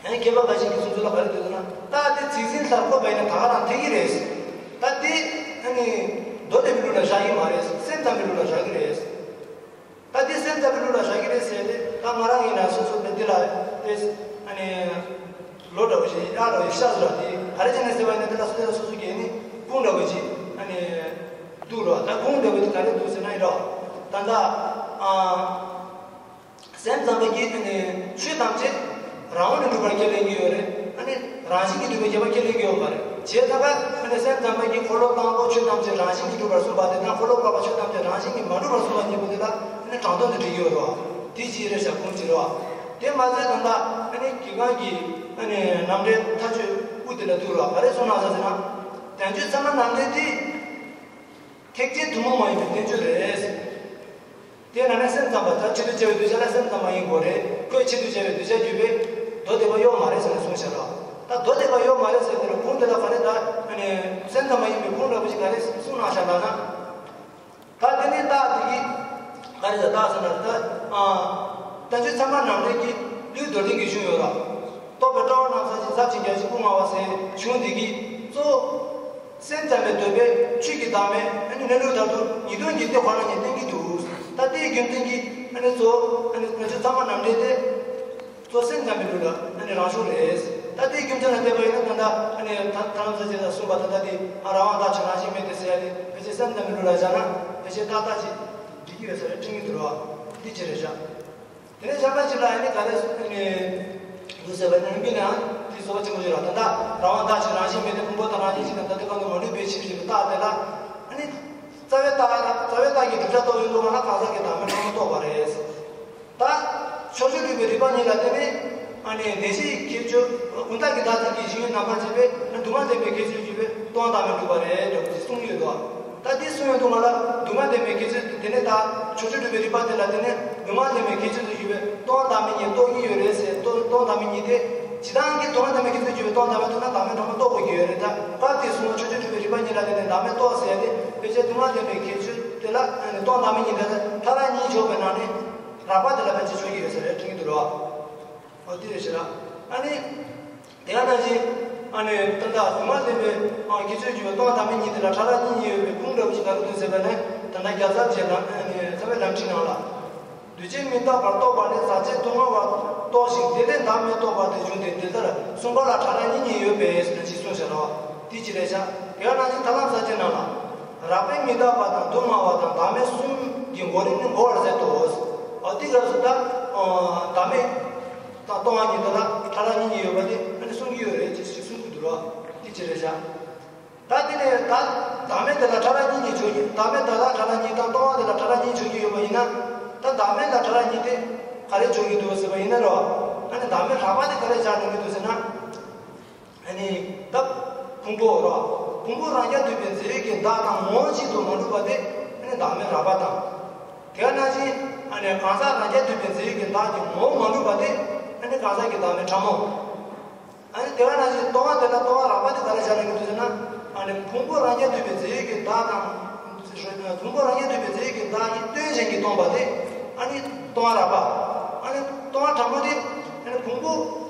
ཨ་ནི་མཁས་པ་འགའ་ཞིག་གིས་གསུང་ཚུལ་ལ་ག་རེ་འདུག་ཟེར་ན། རྟགས་དེ་ཚིག་ཟིན་ལྟར་བཀོད་པ་ཡིན་ན་ད་ག་རང་འཐད་ཀྱི་རེད། ད་དེ་ཨ་ནི་མདོ་སྡེ་པའི་ལུགས་ལ་བཞག་གི་མ་རེད། སེམས་ཙམ་པའི་ལུགས་ལ་བཞག་གི་རེད། ད་དེ་སེམས་ཙམ་པའི་ལུགས་ལ་བཞག་གི་རེད་ཟེར་ཏེ། ད་ང་རང་ཡིན་ན་སོ་སོ་དེ་འདི་ལ་དེ་ཨ་ནི་ལོ་འདྲ་བོ་ཞིག་ཡག་འདྲ་བོ་ཞིག་ཤ་ཟོ་ར་དེ་ག་རེ་བྱས་ནས་ཟེར་བ་ཡིན་ན། དེ་ལ་སོ་སོ་སོ་སོ་གིས་ནི་ཁུངས་འདྲ་བོ་ཞིག་ཨ་ནི་འདུག་རོ། ད་ཁུངས་འདྲ་བོ་དེ་ག་རེ་འདུག་ཟེར་ན་ཡིན་རོ། ད་ལྟ་ཨ། སེམས་ཙམ་པ་གིས་ཨ་ནི་ཆོས་ཐམས་ཅད་རང་ངོས་ནས་གྲུབ་པར་ཁས་ལེན་གྱི་ཡོད་རེད། ཨ་ནི་རང་བཞིན་གྱིས་གྲུབ་པའི་ཁྱད་པར་ཁས་ལེན་གྱི་ཡོད་མ་རེད། བྱས་ཙང་ཀ་ཨ་ནི་སེམས་ཙམ་པ་གིས་འཁོར་ལོ་དང་པོ་ཆོས་ཐམས་ཅད་རང་བཞིན་གྱིས་གྲུབ་པར་གསུངས་པ་དེ་དང་། འཁོར་ལོ་བར་པ་ཆོས་ཐམས་ཅད་རང་བཞིན་གྱིས་མ་གྲུབ་པར་གསུངས་པ་གཉིས་པོ་དེ་ལ་ཨ་ནི་དྲང་དོན་དུ་འགྲིག་གི་ཡོད་རེད་བ། དེ་ཅིའི་རེད་ཤག་ཁུངས་ཅི་རེད་བ། དེ་མ་ཟད་ད་ལྟ་ཨ་ནི་གི་གང་གི་ཨ་ནི་རྣམ་འགྲེལ་མཐའ་དཔྱོད་དབུ་དེ་ལ་འདུག་ར། ག་རེ་གསུངས་གནང་ཟེར་ན། བསྟན་བཅོས་ཚད་མ་རྣམ་འགྲེལ་དེ་ཐེག་ཆེན་ཐུན་མོང་མ་ཡིན་པའི་བསྟན་བཅོས་རེད། དེ་ན་ནི་སེམས་ཙམ་པ་ད་ཆེད་དུ་བྱ་བའི་གདུལ་བྱ་ལ་སེམས་ཙམ་པ་ཡིན་དགོས་རེད། ཁོས་ཆེད་དུ་བྱ་བའི་གདུལ་བྱ་བརྒྱུད་པའི་མདོ་སྡེ་པ་ཡོད་མ་རེད་ཟེར་ནས་གསུངས་བཞག་ལ། ད་མདོ་སྡེ་པ་ཡོད་མ་རེད་ཟེར་དེ་ལ་ཁུངས་དེ་ལ་ག་རེ་ད་ཨ་ནི་སེམས་ཙམ་པ་ཡིན་པའི་ཁུངས་འདྲ་པོ་ཞིག་ག་རེ་གསུངས་གནང་བཞག་ལ་ན། ད་དེ་ནི་རྟགས་དེ་གིས་ག་རེ་ད་རྟགས་ཟེར་ན་ད་ཨ། བསྟན་བཅོས་ཚད་མ་རྣམ་འགྲེལ་གྱི་ལུས་མདོར་བསྟན་གྱི་གཞུང་ཡོད་ལ། རྟོག་པའི་དཔྲལ་བ་རྣམས་ཟག་ཅིང་ཟབ་ཅིང་རྒྱ་ཆེན་སྐུ་མངའ་བ་ཟེར་གཞུང་འདི་གིས་གཙོ་བོ། སེམས་ཙམ་པའི་འདོད་པས་ཆོས་ཀྱི་བདག་མེད་ཨ་ནི་གནས་ལུགས་ལྟར་དུ་ཉིས་སྟོང་གི་སྟེང་ཁོ་ན་ཉིད་བསྟན་གྱི་འདུག་ད་དེའི་རྒྱུ་མཚན་གྱིས་ཨ་ནི་གཙོ་བོ་ཨ་ནི་ང་ཚོའི་ཚད་མ་རྣམ་འགྲེལ་དེ་གཙོ་སེམས་ཙམ་པའི་ལུགས་ལ་ཨ་ནི་རང་བྱུང་རེད། ད་དེའི་རྒྱུ་མཚན་ལ་བལྟས་པ་ཡིན་ན། ད་ལྟ་ཨ་ནི་ཐ་ཐར་ལམ་གསལ་བྱེད་ལ་གསུངས་པ་ད་ལྟ་དེ་ཨ་རང་དབང་བདག་ཆོས་རང་བཞིན་མེད་དེ་ཟེར་ཡ་དེ་ཕལ་ཆེར་སེམས་ཙམ་པའི་ལུགས་ལ་བཞག་ན་ཕལ་ཆེར་ཏག་ཏག་ཅིག་འགྲིག་གི་ཡོད་ས་རེད་དྲན་གྱི་འདུག་ར། འདི་ཅི་རེད་བཞག་དེ་ནས་གཞན་པ་ཞིག་ལ་ཨ་ནི་ག་རེ་ཨ་ནི་འདུག་ཟེར་བ་ནི་རིམ་པས་ནའང་དེའི་བཟོ་བ་ཆེན་པོ་ཞིག་རེད། ད་ལྟ་རང་དབང་བདག་ཆོས་རང་བཞིན་མེད་དེ། ཕུང་པོ་དང་རང་བཞིན་གཅིག་དང་ད་ལྟའི་སྐབས་སུ་མ་གྲུབ་པའི་ཕྱིར་ཞེས་པའི་རྟགས་དེ་ལ་ཨ་ནི་རྩ་བའི་རྟགས། རྩ་བའི་རྟགས་ཀྱི་བསྒྲུབ་བྱ་རྟོགས་ཡོང་དུས་གང་ལ་གང་ཟག་གི་བདག་མེད་ཕྲ་མོ་རྟོགས་པ་རེད། ད་ཕྱོགས་ཆོས་སྒྲུབ་པའི་རིགས་པ་གཉིས་ལ་བརྟེན་ནས་ཨ་ནི་ནད་གཞིའི་ཁྱད་ཆོས་ཀུན་བཏགས་ཀྱི་བདག་འཛིན་གྱི་གཞི་ཡོད་རྣམ་པར་བཅད་པས་ན་སྡུག་བསྔལ་བདེན་པའི་ཁྱད་ཆོས་བརྗོད་པས་སྟོང་བདག་མེད་གྲུབ་པ་རེད་འདྲ་པོ་ཅིག་གསུངས་ཡོད་དོ། ད་འདི་གསུངས་ཡོད་དུས་གང་ལ་སྡུག་བསྔལ་བདེན་པའི་ཁྱད་ཆོས་དེ་ནས་ད་ཕྱོགས་ཆོས་སྒྲུབ་པའི་རིགས་པ་དེ་ལ་བརྟེན་ནས་སྡུག་བསྔལ་བདེན་པའི་ཁྱད་ཆོས་སུ་གྱུར་པའི་སྟོང་བདག་མེད་གཉིས་རྟོགས་ཀྱི་ཡོད་རེད་ཟེར། སྟོང་སྟོང་བདག་མེད་གཉིས་དེ་སྤྱིར་བཏང་གི་སྡུག་བསྔལ་བདེན་པའི་ཁྱད་ཆོས་སུ་གྱུར་པའི་སྟོང་བདག་མེད་རྟོགས་ན་བདག་མེད་ཕྲ་མོ་རྟོགས་དགོས་ཀྱི་ཡོད་རེད། ད་སྐབས་དེ་སོང་ཕྱོགས་ཆོས་སྒྲུབ་པའི་རིགས་པ་གཉིས་ལ་བརྟེན་ནས་བདག་མེད་རྟོགས་ཟེར་ཡ་དེ་ཕལ་ཆེར་སྡུག་བསྔལ་བདེན་པའི་ཁྱད་ཆོས་དེ་ལ་སྟོང་བདག་མེད་གཉིས་དེ་ལ་ཐ་དད་གཉིས་འཇོག་པའི་ནང་ནས་རགས་པ་དེ་ལ་ཕལ་ཆེར་འཇོག་གི་ཡོད་ས་རེད་དྲན་གྱི་འདུག་རོགས། འོ་དེ་རེད་ཤག་ཨ་ནི། དེ་ག་ནང་བཞིན་ཨ་ནི་ད་ལྟ་སྡུག་བསྔལ་བདེན་པའི་ཨ་ཁྱད་ཆོས་ཀྱི་སྟོང་བདག་མེད་གཉིས་དེ་ལ་ཕྲ་རགས་གཉིས་ཡོད་པའི་ཁུངས་འདྲ་པོ་ཞིག་ག་རེ་འདུག་ཟེར་བ་ནི། ད་ལྟ་རྒྱལ་ཚབ་རྗེ་ལམ་ཨ་ནི་ཚད་མའི་ལམ་ཁྲིད་ནང་ལ། འདུས་བྱས་མི་རྟག་པར་རྟོགས་པ་ནི་ཟག་བཅས་སྡུག་བསྔལ་བ། རྟོགས་ཤིང་། དེ་ལས་བདག་མེད་རྟོགས་པ་དེ་བྱུང་སྟེ། འདི་ལྟར་གསུམ་པ་ལ་ཕྲ་རགས་གཉིས་གཉིས་ཡོད་པས་ཟེར་ནས་ཅིག་གསུངས་བཞག་རོ། དེ་ཅི་རེད་བཞག་དེ་ག་ནང་བཞིན་ཐར་ལམ་གསལ་བྱེད་ནང་ལ། རགས་པས་མི་རྟག་པ་དང་སྡུག་བསྔལ་བ་དང་བདག་མེད་གསུམ་གྱི་མགོ་རིལ་ནི་མགོ་བར་ཟད་དོ། འོ་དེ་སྐབས་སུ་ད་བདག་མེད་དང་སྟོང་བ་ཉིད་དེ་ལ་ཕྲ་རགས་གཉིས་གཉིས་ཡོད་པ་དེ་ཨ་ནི་གསུང་གི་ཡོད་རེད་ཅེས་ཅིག་གསུང་གི་འདུག་རོ། དེ་ཅི་རེད་བཞག་ད་དེ་ནས་ད་བདག་མེད་དེ་ལ་ཕྲ་རགས་གཉིས་གཉིས་འཇོག་གི། བདག་མེད་ད་ལ་ཕྲ་རགས་གཉིས་དང་སྟོང་བ་དེ་ལ་ཕྲ་རགས་གཉིས་འཇོག་གི་ཡོད་པ་ཡིན་ན། ད་བདག་མེད་ལ་ཕྲ་རགས་གཉིས་དེ་ག་རེ་འཇོག་གི་འདུག་ཟེར་བ་ཡིན་ན་རོ། ཨ་ནི་བདག་མེད་རགས་པ་དེ་ག་རེ་ཆགས་འགྲོ་གི་འདུག་ཟེར་ན། ཨ་ནི་ད་ཕུང་པོ་རོ། ཕུང་པོ་རང་རྐྱ་འདུས་པའི་རྫས་ཡོད་ཀྱི་བདག་དང་ངོ་བོ་གཅིག་ཏུ་མ་གྲུབ་པ་དེ་ཨ་ནི་བདག་མེད་རགས་པ་དང་། དེ་ག་ནང་བཞིན་ཨ་ནི་གང་ཟག་རང་རྐྱ་འདུས་པའི་རྫས་ཡོད་ཀྱི་བདག་གི་ངོ་བོ་མ་གྲུབ་པ་དེ་ཨ་ནི་གང་ཟག་གི་བདག་མེད་ཕྲ་མོ། ཨ་ནི་དེ་ག་ནང་བཞིན་སྟོང་བ་དེ་ལ་སྟོང་བ་རགས་པ་དེ་ག་རེ་བྱ་རེད་འདུག་ཟེར་ན། ཨ་ནི་ཕུང་པོ་རང་རྐྱ་འདུས་པའི་རྫས་ཡོད་ཀྱི་བདག་དང་། ཕུང་པོ་རང་རྐྱ་འདུས་པའི་རྫས་ཡོད་ཀྱི་བདག་གཉིས་སྟོན་ཅན་གྱིས་སྟོང་པ་དེ་ཨ་ནི་སྟོང་བ་རགས་པ། ཨ་ནི་སྟོང་བ་ཕྲ་མོ་དེ་ཨ་ནི་ཕུང་པོ་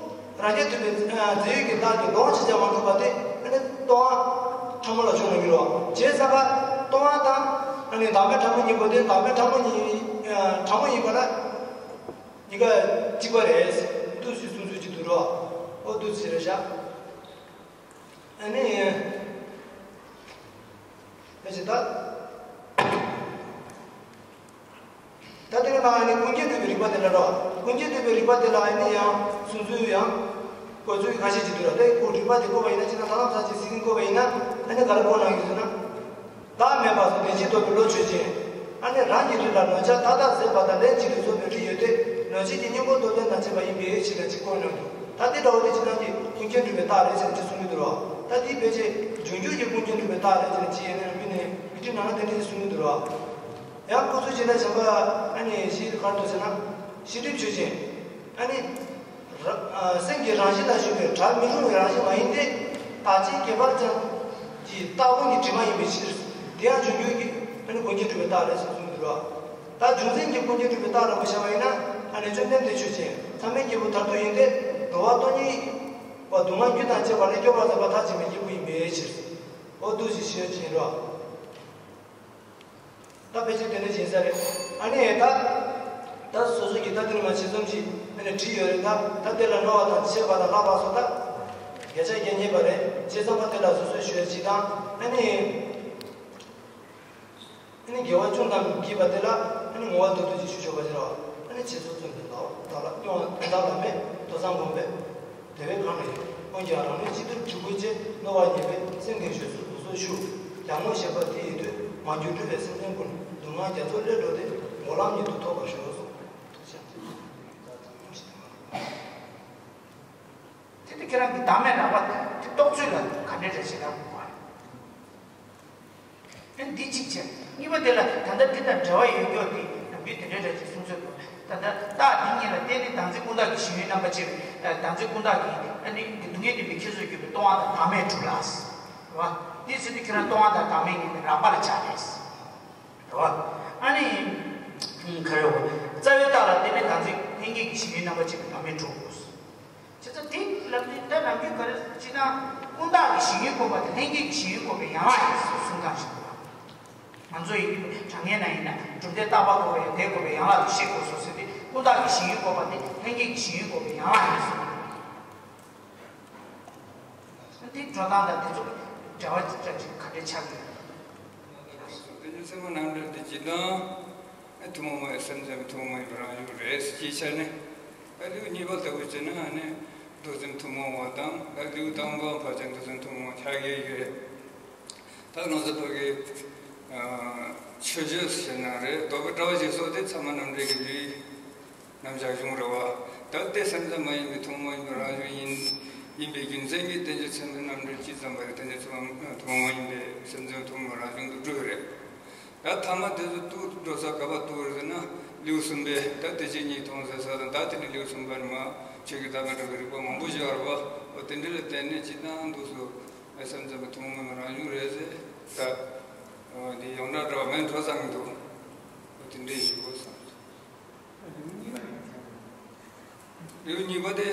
རང་རྐྱ་འདུས་པའི་རྫས་ཡོད་ཀྱི་བདག་གི་ལོག་ཅིག་ཀྱང་མ་གྲུབ་པ་དེ་ཨ་ནི་སྟོང་བ་ཕྲ་མོ་ལ་ཤོང་ན་འགྱུར་རོ། བྱས་ཙང་ཀ་སྟོང་བ་དང་ཨ་ནི་བདག་མེད་ཕྲ་མོ་གཉིས་པོ་དེ་བདག་མེད་ཕྲ་མོ་གཉིས་ཕྲ་མོ་ཡིན་པ་ལ། གཉིས་ཀ་གཅིག་པ་རེད། འདུག་སེ་གསུང་ཚུལ་གཅིག་འདུག་རོ། ཨོ་འདུག་སེ་རེད་ཤག་ཨ་ནི། ཕལ་ཆེར་ད། ད་དེ་ནས་མ་ཨ་ནི་ཀུན་མཁྱེན་གྲུབ་པའི་རིགས་པ་དེ་ལ་རོ། ཀུན་མཁྱེན་གྲུབ་པའི་རིགས་པ་དེ་ལ་ཨ་ནི་ཡང་གསུང་ཚུལ་ཡང་། བཀོད་ཚུལ་ཁ་ཤས་ཅིག་འདུག་ར། དེ་ཁོ་རིགས་པ་དེ་བཀོད་པ་ཡིན་ན་ཅི་ན་ཐར་ལམ་ས་ཅིག་སྲིད་ཀྱིན་བཀོད་པ་ཡིན་ན་ཨ་ནི་ག་རེ་བཀོད་གནང་ཡོད་ཟེར་ན། བདག་མེད་པ་སོགས་བདེན་བཞིའི་སྟོབས་ཀྱིས་བློ་ཆོས་ཅན། ཨ་ནི་རང་གི་རིགས་ལ་ལོག་ཆ་མཐའ་དག་ཟད་པ་དང་ལན་གཅིག་ལས་རྫོགས་པའི་རིགས་ཡོད་དེ། ལོག་ཆ་གི་གཉེན་པོ་སྟོབས་ལྡན་དང་བཅས་པ་ཡིན་པའི་ཕྱིར་ལ་ཅིག་བཀོད་གནང་འདུག་ད་དེ་འདྲ་བོ་དེ་ཅི་ན་གི་ཀུན་མཁྱེན་གྲུབ་པའི་རྟགས་རེད་ཟེར་ཅིག་གསུང་གི་འདུག་རོ། ད་དེ་ཕལ་ཆེར་འབྱུང་འགྱུར་གྱི་ཀུན་མཁྱེན་གྲུབ་པའི་རྟགས་རེད་ཟེར་ཅིག་ཡིན་ན་མི་ནས་མི་ཁྲིད་ནང་ལ་དེ་འདྲ་ཅིག་གསུང་གི་འདུག་རོ། ཡང་ཁོ་ཚོ་ཅི་ན་བྱམས་པ་ཨ་ནི་ཤེས་རིག་གར་དུ་ཟེར་ན། ཤེས་སྒྲིབ་ཆོས་ཅན། ཨ་ནི། ར་ཨ་སེམས་ཀྱི་རང་བཞིན་ལ་ཞུགས་པའི་བྲལ་མི་རུང་བའི་རང་བཞིན་མ་ཡིན་ཏེ། བདག་གཅིག་ཁྱད་པར་ཅན་གྱི་རྟག་ཀུན་གྱི་དྲི་མ་ཡིན་པའི་ཕྱིར། དེ་ཡང་འབྱུང་འགྱུར་གྱི་ཨ་ནི་ཀུན་མཁྱེན་གྲུབ་པའི་རྟགས་རེད་ཟེར་གསུངས་འདུག་རོ། ད་རྒྱུ་མཚན་གྱི་ཀུན་མཁྱེན་གྲུབ་པའི་རྟགས་རིང་པོ་བཤད་པ་ཡིན་ན། ཨ་ནི་བཅོམ་ལྡན་འདས་ཆོས་ཅན། ཐ་མལ་སྐྱེས་བུ་མཐར་ཐུག་ཡིན་ཏེ། འགྲོ་བ་སྟོང་ཉིད་པ་སྡུག་བསྔལ་རྒྱུ་དང་བཅས་པ་ལས་སྐྱོབ་པར་མཛད་པ་མཐར་ཕྱིན་པའི་སྐྱེས་བུ་ཡིན་པའི་ཕྱིར། འོ་འདུག་ཅེས་ཞུ་ཡ་ཅིག་ཡིན་རོ། ད་ཕལ་ཆེར་དེ་འདྲ་ཡིན་ས་རེད། ཨ་ནི་ད། ད་སོ་སོ་གིས་ད་དེ་ནས་མར་ཇི་ཙམ་ཞིག་ཨ་ནི་བྲིས་ཡོད་རེད། ད་ད་དེ་ལ་རྣོ་བ་དང་ཆེ་བ་དང་ལྷག་པ་སོགས་ད། བརྒྱ་ཆ་བརྒྱ་རྙེད་པ་རེད། བྱས་ཙང་མ་དེ་ལ་སོ་སོས་ཞུ་ཡ་ཅིག་དང་ཨ་ནི། ཨ་ནི་དགེ་བ་ཅུང་ཙམ་བགྱིས་པ་དེ་ལ་ཨ་ནི་ངོ་བོ་མདོར་བསྡུས་ཅིག་ཞུ་ཆོག་པ་ཞིག་རེད་བ། ཨ་ནི་བྱས་ཙང་བརྩོན་འགྲུས་ལ་བདག་ལ་སྐྱོང་བ་དོན་དམ་ལ་མེད་དོ་བསམ་སྒོམ་པས། དེ་བས་གང་ན་ཡོད། འོན་ཀྱང་རང་ལུས་གཅིག་ཏུ་འཇུག་དགོས་ཅེས་མནོ་བ་ཉེས་པས་སེམས་ཀྱི་བཞེད་སྲོལ་དུ་གསོལ་ཞུ། ཡར་ངོ་ཞེས་པ་དེ་ཡི་དུས་མ་གྱུར་སྤྲུལ་པའི་སེམས་ཅན་ཀུན་སྡུག་བསྔལ་རྒྱ་མཚོ་ལས་སྒྲོལ་ཏེ་འགོག་ལམ་ཉིད་དུ་ཐོབ་པར་ཤོག། དེ་དུས་ཁྱེད་རང་གི་བདག་མེད་རགས་པ་དེ་རྟོགས་ཚུལ་ལ་ག་འདྲ་རེ་བྱེད་ན་དགོས་པ། ཨ་འདི་གཅིག་བྱས། གཉིས་པ་དེ་ལ་ད་ལྟ་འདི་དང་འབྲེལ་བ་ཡོད་མཁན་དེ་ནམ་རྒྱུན་དེ་འདྲའི་འདྲ་ཅིག་གསུང་ཚོད་འདུག་ད་ལྟ་རྟགས་འདི་གཉིས་ལ་བརྟེན་ནས་བདག་འཛིན་ཀུན་བཏགས་ཀྱི་ཞེན་ཡུལ་རྣམ་པར་ཕྱེ་བའི་བདག་འཛིན་ཀུན་བཏགས་ཀྱི་ཨ་ནི་སྡུག་བསྔལ་བདེན་པའི་ཁྱད་གསོད་གྱུར་པའི་སྟོང་བ་དང་བདག་མེད་གྲུབ་ལ། རེད་བ། དེ་ཚེ་དུས་ཁྱེད་རང་སྟོང་བ་དང་བདག་མེད་གཉིས་ནི་རགས་པ་ལ་ཆགས་རེད། རེད་བ། ཨ་ནི། ག་རེ་བ། རྩ་བའི་རྟགས་ལ་བརྟེན་ནས་བདག་འཛིན་ལྷན་སྐྱེས་ཀྱི་ཞེན་ཡུལ་རྣམ་པར་ཕྱེ་བའི་བདག་མེད་གྲུབ། བྱས་ཙང་དེ་ལབ་དུས་ད་ནམ་རྒྱུན་ག་རེ་ཅི་ན་ཀུན་བཏགས་ཀྱི་ཞེན་ཡུལ་བཀོད་པ་དེ་ལྷན་སྐྱེས་ཀྱི་ཞེན་ཡུལ་བཀོད་པའི་ཡན་ལག་ཡིན་ཟེར་གསུང་སྟངས་ཤིག་འདུག་ང་ཚོ་ཡིན་དྲང་ངེས་ན་ཡིན་ན་གྲུབ་མཐས་རྟག་པ་བཀོད་པ་ཡང་དེ་བཀོད་པའི་ཡན་ལག་ཏུ་ཤེས་དགོས་སོ་ཟེར་ཏེ་ཀུན་བཏགས་ཀྱི་ཞེན་ཡུལ་བཀོད་པ་དེ་ལྷན་སྐྱེས་ཀྱི་ཞེན་ཡུལ་བཀོད་པའི་ཡན་ལག་ཡིན་ཟེར། དེ་འགྲོ་སྟངས་དང་དེ་ཚོ་འབྲེལ་བ་ཅིག་ག་འདྲ་ཆགས་ཀྱི་ཡོད། དེ་ནི་ཚད་མ་རྣམ་འགྲེལ་དེ་ཇི་ལྟར། ཐུན་མོང་མ་ཡིན་སེམས་ཙམ་ཐུན་མོང་མ་ཡིན་པའི་རང་བཞིན་རེད་ཅེས་བྱས་ནས། ད་ལེའུ་གཉིས་པ་ལྟ་བུ་བྱས་ན་ཨ་ནི་མདོ་སེམས་ཐུན་མོང་བ་དང་ད་ལེའུ་དང་པོ་ཕལ་ཆེར་མདོ་སེམས་ཐུན་མོང་བ་ཆགས་ཀྱི་ཡོད་རེད། ད་ང་ཚོ་བོད་ཀྱི་ཆོས་སྤྱོད་ཟེར་ན་རེད། རྡོ་སྦིས་གྲྭ་པ་ཞིག་སོགས་དེ་ཚད་མ་རྣམ་འགྲེལ་གྱི་ལེའུ་རྣམ་གཞག་བྱུང་རེད་བ། ད་དེ་སེམས་ཙམ་མ་ཡིན་པའི་ཐུན་མོང་ཡིན་པའི་རང་བཞིན་ཡིན་ཡིན་པའི་རྒྱུ་མཚན་གྱིས་དེ་ཚོ་ཚད་མ་རྣམ་འགྲེལ་གཅིག་ཙམ་པ་རེད། དེ་ཚོ་ཚད་མ་ཐུན་མོང་མ་ཡིན་པའི་སེམས་ཙམ་ཐུན་མོང་རང་བཞིན་དུ་གྲུབ་རེད། ད་ཐ་མ་དེ་ཚོ་ཏུ་འགྲོ་ས་ག་པར་ཏུ་རེད་ཟེར་ན་ལེའུ་གསུམ་པའི་ད་དེ་བཞིན་ཉིད་མཐོང་ཟེར་ས་དང་ད་དེ་ནི་ལེའུ་གསུམ་པ་ནི་མ་ཆོས་ཀྱི་བདག་མེད་སྒྲུབ་པའི་རིགས་པ་མང་པོ་ཞིག་ཡོད་རེད་བ། འོ་དེ་འདྲ་ལ་བརྟེན་ནས་ཅི་ལྟར་འདུག་སོ་སེམས་ཙམ་པའི་ཐུན་མོང་མ་ཡིན་པའི་རང་བཞིན་རེད་ཟེར། ད་འོ་འདི་ཡོངས་གྲགས་འདྲ་བ་མིན་འགྲོ་ས་མི་འདུག་འོ་དེ་འདྲ་ཞིག་གོ་བསམ། ལེའུ་གཉིས་པ་དེ།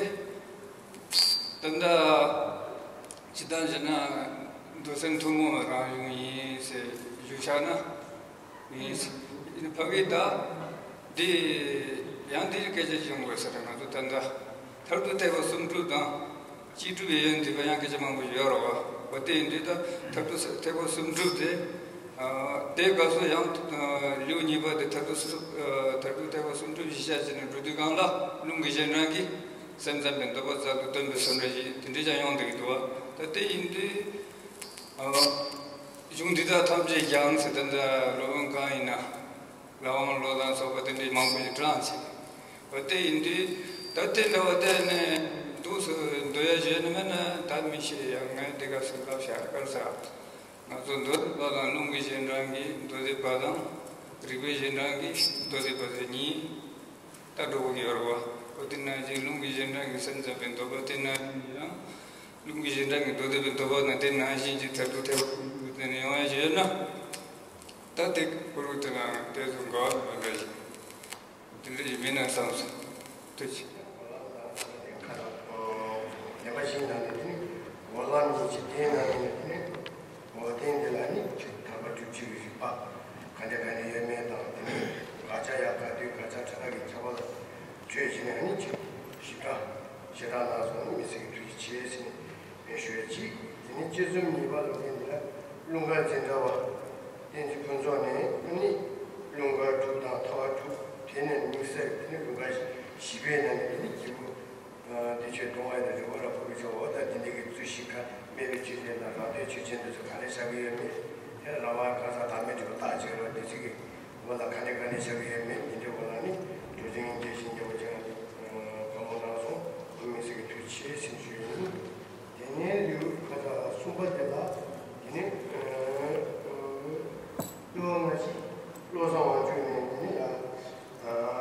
ད་ལྟ་ཇི་ལྟར་བྱས་ན་མདོ་སེམས་ཐུན་མོང་བའི་རང་བྱུང་ཡིན་ཟེར་ཞུ་བཞག་ན་ཡིན། ཕ་གི་ད་འདི་ ཡང་དེའི་སྐད་ཆ་ཅིག་ཡོང་དགོས་ས་རེད། ང་ཚོ་ད་ལྟ་མཐར་ཐུག་ཐེག་པ་གསུམ་སྒྲུབ་དང་སྤྱི་སྒྲུབ་ཡོན་ཏན་པ་ཡང་སྐད་ཆ་མང་པོ་ཡོད་རེད་བ། འོ་དེ་ཡིན་དུས་ད་མཐར་ཐུག་ཐེག་པ་གསུམ་སྒྲུབ་དེ། ཨ། དེ་སྐབས་སུ་ཡང་ཨ་ལེའུ་གཉིས་པ་དེ་མཐར་ཐུག་གསུམ་ཨ་མཐར་ཐུག་ཐེག་པ་གསུམ་སྒྲུབ་གཞི་བཞག་བྱས་ནས་འགྲོ་དུས་སྒང་ལ་རླུང་གི་རྗེས་འབྲང་གིས་སེམས་ཙམ་པའི་འདོད་པ་རྩལ་དུ་སྟོན་པའི་བཟོ་འདྲ་ཞིག་དེ་འདྲ་ཅིག་ཡོང་བསྡད་ཀྱི་འདུག་བ། ད་དེ་ཡིན་དུས་ཨ་གཞུང་འདི་དག་ཐམས་ཅད་ཀྱང་ཟེར། ད་ལྟ་སློབ་དཔོན་གང་ཡིན་ན། ལྷ་དབང་བློ་བཟང་སོགས་པ་དེ་འདྲའི་མང་པོ་ཞིག་བགྲངས་བྱས། འོ་དེ་ཡིན་དུས་ད་དེ་འདྲ་བ་དེ་ནས་འདུག་སེ་འདོད་ཡ་བྱས་ནི་མེད་ན་ད་མི་ཤེས། ཡང་ངས་དེ་ག་སེ་ལབ་བཞག་ག་རེ་ཟེར། ང་ཚོ་འདོད་པ་དང་རླུང་གི་རྗེས་འབྲང་གིས་འདོད་པ་དང་། རིག་པའི་རྗེས་འབྲང་གིས་འདོད་པ་དེ་གཉིས་ད་འགྲོ་གི་ཡོད་རེད་བ། འོ་དེ་ནང་བཞིན་རླུང་གི་རྗེས་འབྲང་གིས་སེམས་ཙམ་པའི་འདོད་པ་དེ་ནང་བཞིན་ཡང་། རླུང་གི་རྗེས་འབྲང་གིས་འདོད་པའི་འདོད་པ་དང་དེ་ནང་བཞིན་གྱི་མཐར་ཐུག་ཐེག་པ་དེ་ནས་ཡོང་ཡ་ཞིག་ཡོད་ན། ད་དེ་ཁོ་རང་དེ་ལ་དེ་ཚོ་འགལ་བ་མི་འདྲ་ཞིག་དེ་འདྲ་ཞིག་མིན་ན་བསམ་སོང་། ཐུགས་རྗེ་ཆེ། ལེགས་པ་ཞིག་ནང་ནས་དེ་ནི་འོ་ལམ་གྱི་ཆེད་དེ་ནང་ནས་དེ་ནི་འོ་དེ་འདི་ལ་ནི་ཐར་པ་སྒྲུབ་བྱེད་ཀྱི་རིགས་པ་ག་འདྲ་ག་འདྲ་ཡོད་མེད་དང་། དེ་ནི་དགག་བྱ་ཡང་ག་དུས་དགག་བྱ་ཕྲ་རགས་ཀྱི་ཁྱབ་པ་ལ་འཕྲོས་བྱས་ནས་ནི་ཞིབ་ཕྲ་ཞེ་དྲག་གནང་སོང་། མི་སེར་གྱི་ཐུགས་རྗེ་ཆེ་ཟེར་ནས། ཞུ་བ་གཅིག་དེ་ནི་དཔྱད་རྩོམ་གཉིས་པ་ལ་དེ་ནི་རླུང་དཀར་འཛིན་གྲྭ་བ་བསྟན་འཛིན་ཕུན་ཚོགས་ནས་ནི་རླུང་དཀར་དྲུག་དང་ཐ་བ་དྲུག་དེ་ནས་དམིགས་བསལ་དེ་ནི་རླུང་དཀར་བཞི་པའི་ནང་ནས་དེ་ནི་སྐྱེས་བུ་བདེ་མཆོག་སྟོང་པ་ཉིད་དང་འབྲས་བུ་རབ་ཏུ་བྱུང་བ་དང་། དེ་འདྲ་གི་ཚུལ་བཞི་ཁ་སྨད་པའི་ཆོས་ཅན་དང་རང་སྟོང་ཆོས་ཅན་དེ་ཚོ་ག་རེ་བཞག་གི་ཡོད་མེད། དེ་ལ་རང་དབང་གང་ཟག་བདག་མེད་འབྲས་བུ་རྟག་གཅིག་རེད་བ། དེ་ཚིག་གི་འོ་ལ་ག་ནས་ག་ནས་བཞག་གི་ཡོད་མེད་འདི་འདྲའི་འོ་ལ་ནི་གྲུ་གཟིངས་རྒྱས་ཤིང་རྒྱས་པ་ཅན་གྱིས་བཀའ་མོལ་གནང་སོང་། དམིགས་བསལ་གྱི་ཐུགས་རྗེ་ཆེ་ཟེར་ཞུ་ཡ་ཡིན། དེ་ནས་ལེའུ་ཁ་ཙ་གསུམ་པ་དེ་ལ་དེ་ནས་ཨ་ཨ་སྐྱེ་བ་སྔ་ཕྱི་བློ་བཟང་དབང་ཕྱུག་ནས་དེ་ནས་ཡ་ཨ་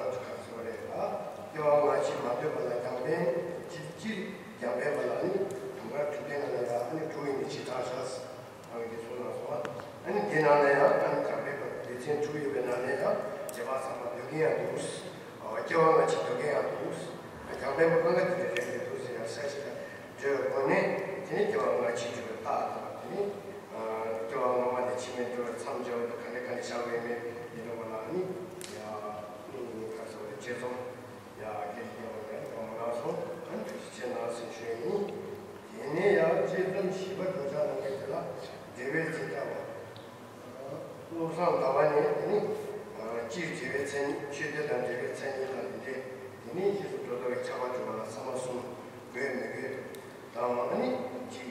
ག་རེ་ཟེར་བ་རེད་ལ། སྐྱེ་བ་སྔ་ཕྱི་མ་ལྟོས་པ་ལ་རྒྱང་འཕེན་སྤྱིར་སྤྱིར་རྒྱང་འཕེན་པ་ལ་ནི་དུང་དཀར་དྲུག་ལྡན་ལ་ཡ་ཨ་ནི་དྲུག་ཡིན་པའི་བྱེ་བྲག་བཞག་ཨ་ནི་དེ་གསུངས་གནང་སོང་། ཨ་ནི་དེ་ནང་ལ་ཡང་ཨ་ནི་རྒྱང་འཕེན་པ་སྡེ་ཚན་དྲུག་ཡོད་པའི་ནང་ལ་ཡང་རྗེས་དཔག་ཚང་མ་འདོད་མཁན་ཡང་འདུག་སྐྱེ་བ་སྔ་ཕྱི་འདོད་མཁན་ཡང་འདུག་རྒྱང་འཕེན་པ་སྣ་ཁ་དེ་འདྲ་རེད་མི་འདུག་ཟེར་ཡང་ས་ཞིག་ལ་འགྲོ་བའི་སྒོ་ནས་དེ་ནི་སྐྱེ་བ་སྔ་ཕྱི་འགྲོ་བའི་རྟགས་དང་། དེ་ནི་སྐྱེ་བ་སྔ་མ་ནས་ཕྱི་མའི་འགྲོ་བའི་མཚམས་སྦྱར་བ་དང་ག་འདྲ་ག་འདྲ་བཞག་པ་ཡིན་མིན་དེ་འདྲ་བ་ལ་ནི་ཡང་ནི་ཁ་སོ་རེ་དཔྱད་རྩོམ་ཡང་དགེ་རྒན་པ་ཡང་བཀའ་མོལ་གནང་སོང་། ཨ་ནི་ཐུགས་རྗེ་ཆེ་གནང་ཟེར་ཞུ་ཡ་ཡིན། དེ་ནས་ཡང་དཔྱད་རྩོམ་བཞི་པ་འགྲོ་འཆག་ལམ་གྱི་དེ་ལ་འབྲེལ་བའི་འཛིན་གྲྭ་བ། བློ་བཟང་ཟླ་བ་ནས་དེ་ནི་སྤྱིར་འབྲེལ་བའི་མཚན་ཉིད། ཆོས་དོན་དང་འབྲེལ་བའི་མཚན་ཉིད་དང་དེ་འདྲའི་དེ་ནི་རྗེས་སུ་འགྲོ་ལྡོག་གི་ཁྱབ་པ་སྒྲུབ་པ་ལ་ཚད་མ་གསུམ་དགོས་མི་དགོས་དང་། ཨ་ནི་གཅིག་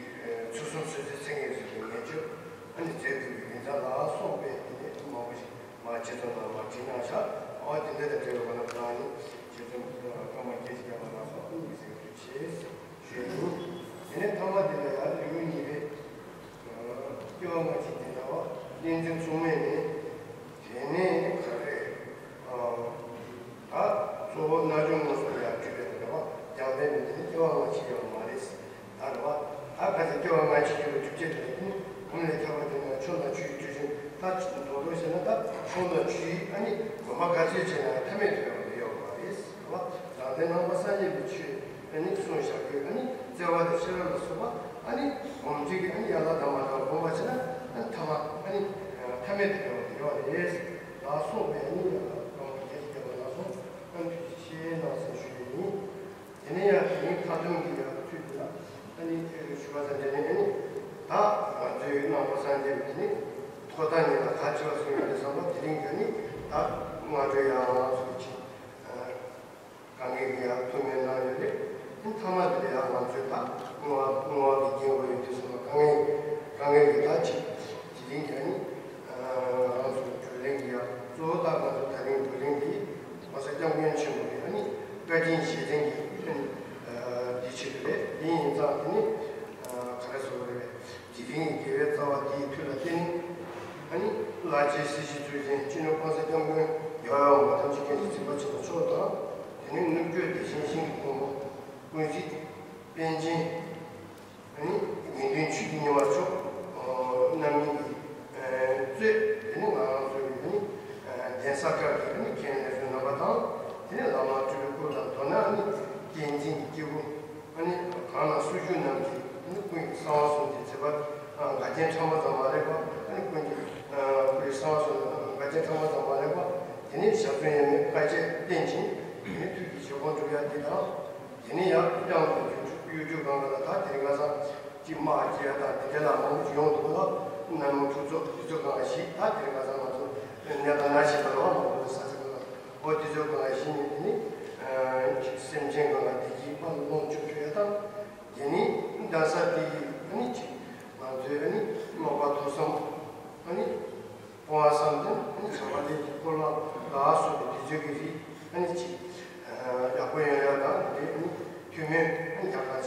ཚུལ་གསུམ་སོ་སོའི་མཚན་ཉིད་རིགས་པའི་ངེས་སྤྱོད། ཨ་ནི་རྫས་འགོད་པའི་རིགས་འཛིན་ལ་སོགས་པའི་དེ་ནི་མང་པོ་ཞིག་མ་ཆེ་ཚོ་ནང་མ་བྲིས་གནང་བཞག་ཨོ་དེ་འདྲ་དང་འབྲེལ་བའི་སྒོ་ནས་ཁོ་རང་ནི་ཆེ་ཚོ་སྐར་མ་བརྒྱད་ཅིག་བརྒྱབ་པ་ལ་སོགས་ཀུན་གྱི་སེམས་ཤུགས་ཆེ་ཞུས་ཡིན། དེ་ནས་ཐ་མ་དེ་ལ་ཡང་ལེའུ་གཉིས་པའི་སྐྱེ་བ་སྔ་ཕྱི་འཛིན་གྲྭ་བ་བསྟན་འཛིན་མཚུངས་མེད་ནས། དེ་ནས་ག་རེ། ད་གཙོ་བོ་རྣལ་འབྱོར་མངོན་སུམ་ཡར་སྤྲུལ་པའི་འབྲེལ་བ་རྒྱང་འཕེན་མི་དེ་ནི་སྐྱེ་བ་སྔ་ཕྱི་ཡོད་མ་རེད། ད་རེད་བ། ད་ག་ཚོད་སྐྱེ་བ་སྔ་ཕྱི་འགྱུར་བའི་སྒྲུབ་བྱེད་དེ་ནི་གོང་ལས་ཁྱབ་པ་དེ་ནི་ཆོས་དང་ཆོས་ཀྱི་ཆོས་ཅན། ད་མདོར་བསྡུས་བྱས་ན་ད་ཆོས་དང་ཆོས་ཨ་ནི་ངོ་མ་ག་ཚོད་བྱས་ན་ཡང་ཐ་མལ་དུ་ཡོང་བ་ཡོད་མ་རེད་བ། རང་སྡེ་ནང་པ་སངས་རྒྱས་པའི་ཆོས་ཨ་ནི་གསུངས་བཞག་གི་ཨ་ནི་བརྩེ་བ་དང་ཤེས་རབ་ལ་སོགས་པ་ཨ་ནི་སྒོམ་བྱེད་ཀྱི་ཨ་ནི་ཡན་ལག་དང་མ་འདྲ་བ་སྒོམ་པ་བྱས་ན་ཨ་ནི་ཐ་མ་ཨ་ནི་ཐ་མལ་དུ་ཡོང་བ་ཡོད་རེད། ལ་སོགས་པའི་ཨ་ནི་ཡང་ལ་སྐར་མ་བརྒྱད་ཅུ་བརྒྱབ་པ་ལ་སོགས་ཨ་ནི་ཐུགས་རྗེ་ཆེ་གནང་ཟེར་ཞུ་ཡི་ཡིན། དེ་ནས་ཡང་དེ་རིང་ཁ་ཏོན་གྱི་ཡང་ཚུལ་དེ་ལ་ཨ་ནི་ཞུ་བ་དང་འབྲེལ་ནས་ཨ་ནི་ད་ང་ཚོའི་ནང་པ་སངས་རྒྱས་པའི་དེ་ནི་ཐོག་མཐའ་གཉིས་ལ་ག་ཅི་བ་གསུངས་ཡོད་རེད་བསམ་པ་དེ་རིང་གི་ཨ་ནི་ད་སྔ་དྲོ་ཡང་ང་ཚོ་གི་དཀའ་ངལ་གྱི་ཡང་ཐུགས་སྨོན་གནང་ཡོད་རེད། ཨ་ནི་མཐའ་མ་དེ་ལ་ཡང་ང་ཚོའི་ད་བསྔོ་བ་བསྔོ་བ་གི་རྒྱན་དགོས་ཡོད་དུས་ཙམ་པ་དཀའ་ངལ་དཀའ་ངལ་གྱི་ད་ཅིག་དེ་རིང་གི་ཨ་ནི་ང་རང་ཚོའི་བགྲོ་གླེང་གི་ཡང་གཙོ་བོ་ད་ང་ཚོ་ད་རིང་བགྲོ་གླེང་འདི་༸གོང་ས་༸སྐྱབས་མགོན་ཆེན་པོ་གི་ཨ་ནི་བཀའ་དྲིན་རྗེས་དྲན་གྱི་ཨ་ནི་འདི་ཆེད་དུ་རེད། དེ་ཡིན་ཙང་དེ་ནི་ག་རེ་ཟེར་དགོས་རེད། དེ་རིང་གི་དགེ་བའི་རྩ་བ་འདིའི་མཐུ་ལ་བརྟེན་ནས་ཨ་ནི་བླ་ཆེན་སྲིད་ཞིའི་གཙུག་རྒྱན་སྤྱི་ནོར་༸གོང་ས་༸སྐྱབས་མགོན་རྒྱལ་བ་ཡོངས་མ་ཐམས་ཅད་མཁྱེན་ཅིང་གཟིགས་པ་ཆེན་པོ་མཆོག་དང་། དེ་ནས་ནུབ་བརྒྱུད་བདེ་ཆེན་ཤིང་གི་ཕུང་པོ་ཀུན་གཟིགས་པཎ་ཆེན། ཨ་ནི་དགེ་འདུན་ཆོས་ཀྱི་ཉི་མ་མཆོག་རྣམ་གཉིས་ཀྱིས་གཙོས་དེ་ནི་ང་རང་ཚོའི་ཨ་ནི་གདན་ས་ཁག་གི་ཨ་ནི་མཁན་ལས་ཚོའི་རྣམ་པ་དང་། དེ་ནས་བླ་མ་སྤྲུལ་པའི་སྐུ་དང་མདོར་ན་ཨ་ནི་བསྟན་འཛིན་གྱི་སྐྱེས་བུ་ཨ་ནི་གང་ལ་སུ་བཞུགས་རྣམས་ཀྱིས་ཨ་ནི་ཀུན་གྱིས་གསང་བ་གསུམ་གྱི་མཛད་པ་དགའ་སྟོན་ཕྲ་མོ་ཙམ་མ་རེད་པ། ཨ་ནི་ཀུན་གྱིས་ཀུན་གྱིས་གསང་བ་གསུམ་དགའ་སྟོན་ཕྲ་མོ་ཙམ་མ་རེད་པ། དེ་ནས་ཞབས་བརྟན་ཡོད་མེད་བཀའ་ཆད་བསྟན་ཅིང་ དེ་ནི་དུས་ཀྱི་བྱེད་སྒོ་འགྲུབ་ཡ་དེ་དང་། དེ་ནི་ཡང་ཡང་དུ་ཡུལ་གྲུ་ཡུལ་གྲུ་གང་ག་ལ་ད་དེ་རིང་ཁ་སང་ཅིག་དམག་རྒྱག་ཡ་དང་དེ་འདྲ་ལ་མང་པོ་ཅིག་ཡོང་འདུག་ལ། ནམ་མོ་ཁྲུ་ཚོ་དུས་ཚོད་གང་ག་ཞིག་ད་དེ་རིང་ཁ་སང་ང་ཚོ་གནས་སྟངས་ནང་བཞིན་པ་ལ་མང་པོ་ས་ཆ་གང་ག་ཨོ་དུས་ཚོད་གང་ག་ཞིག་ནས་དེ་ནི་ཅིག་སེམས་ཅན་གང་ག་བདེ་སྐྱིད་པ་ལོངས་སྤྱོད་ཐུབ་ཡ་དང་། དེ་ནི་གདན་ས་དེ་ཡི་ཨ་ནི་ཅིག་ང་ཚོའི་ཨ་ནི་བློ་ཁ་ཐུགས་བསམ་ཨ་ནི། སྤོང་བ་བསམ་དོན་ནི་བྱ་བ་ལས་ཀྱི་སྐོར་ལ་ད་གཟོད་དེ་ཚོད་ཀྱི་རིགས་ཨ་ནི་ཅིག་ཡག་པོ་ཡོང་ཡ་དང་དེ་ནི་ཐུན་མོང་ཨ་ནི་རྒྱ་གར་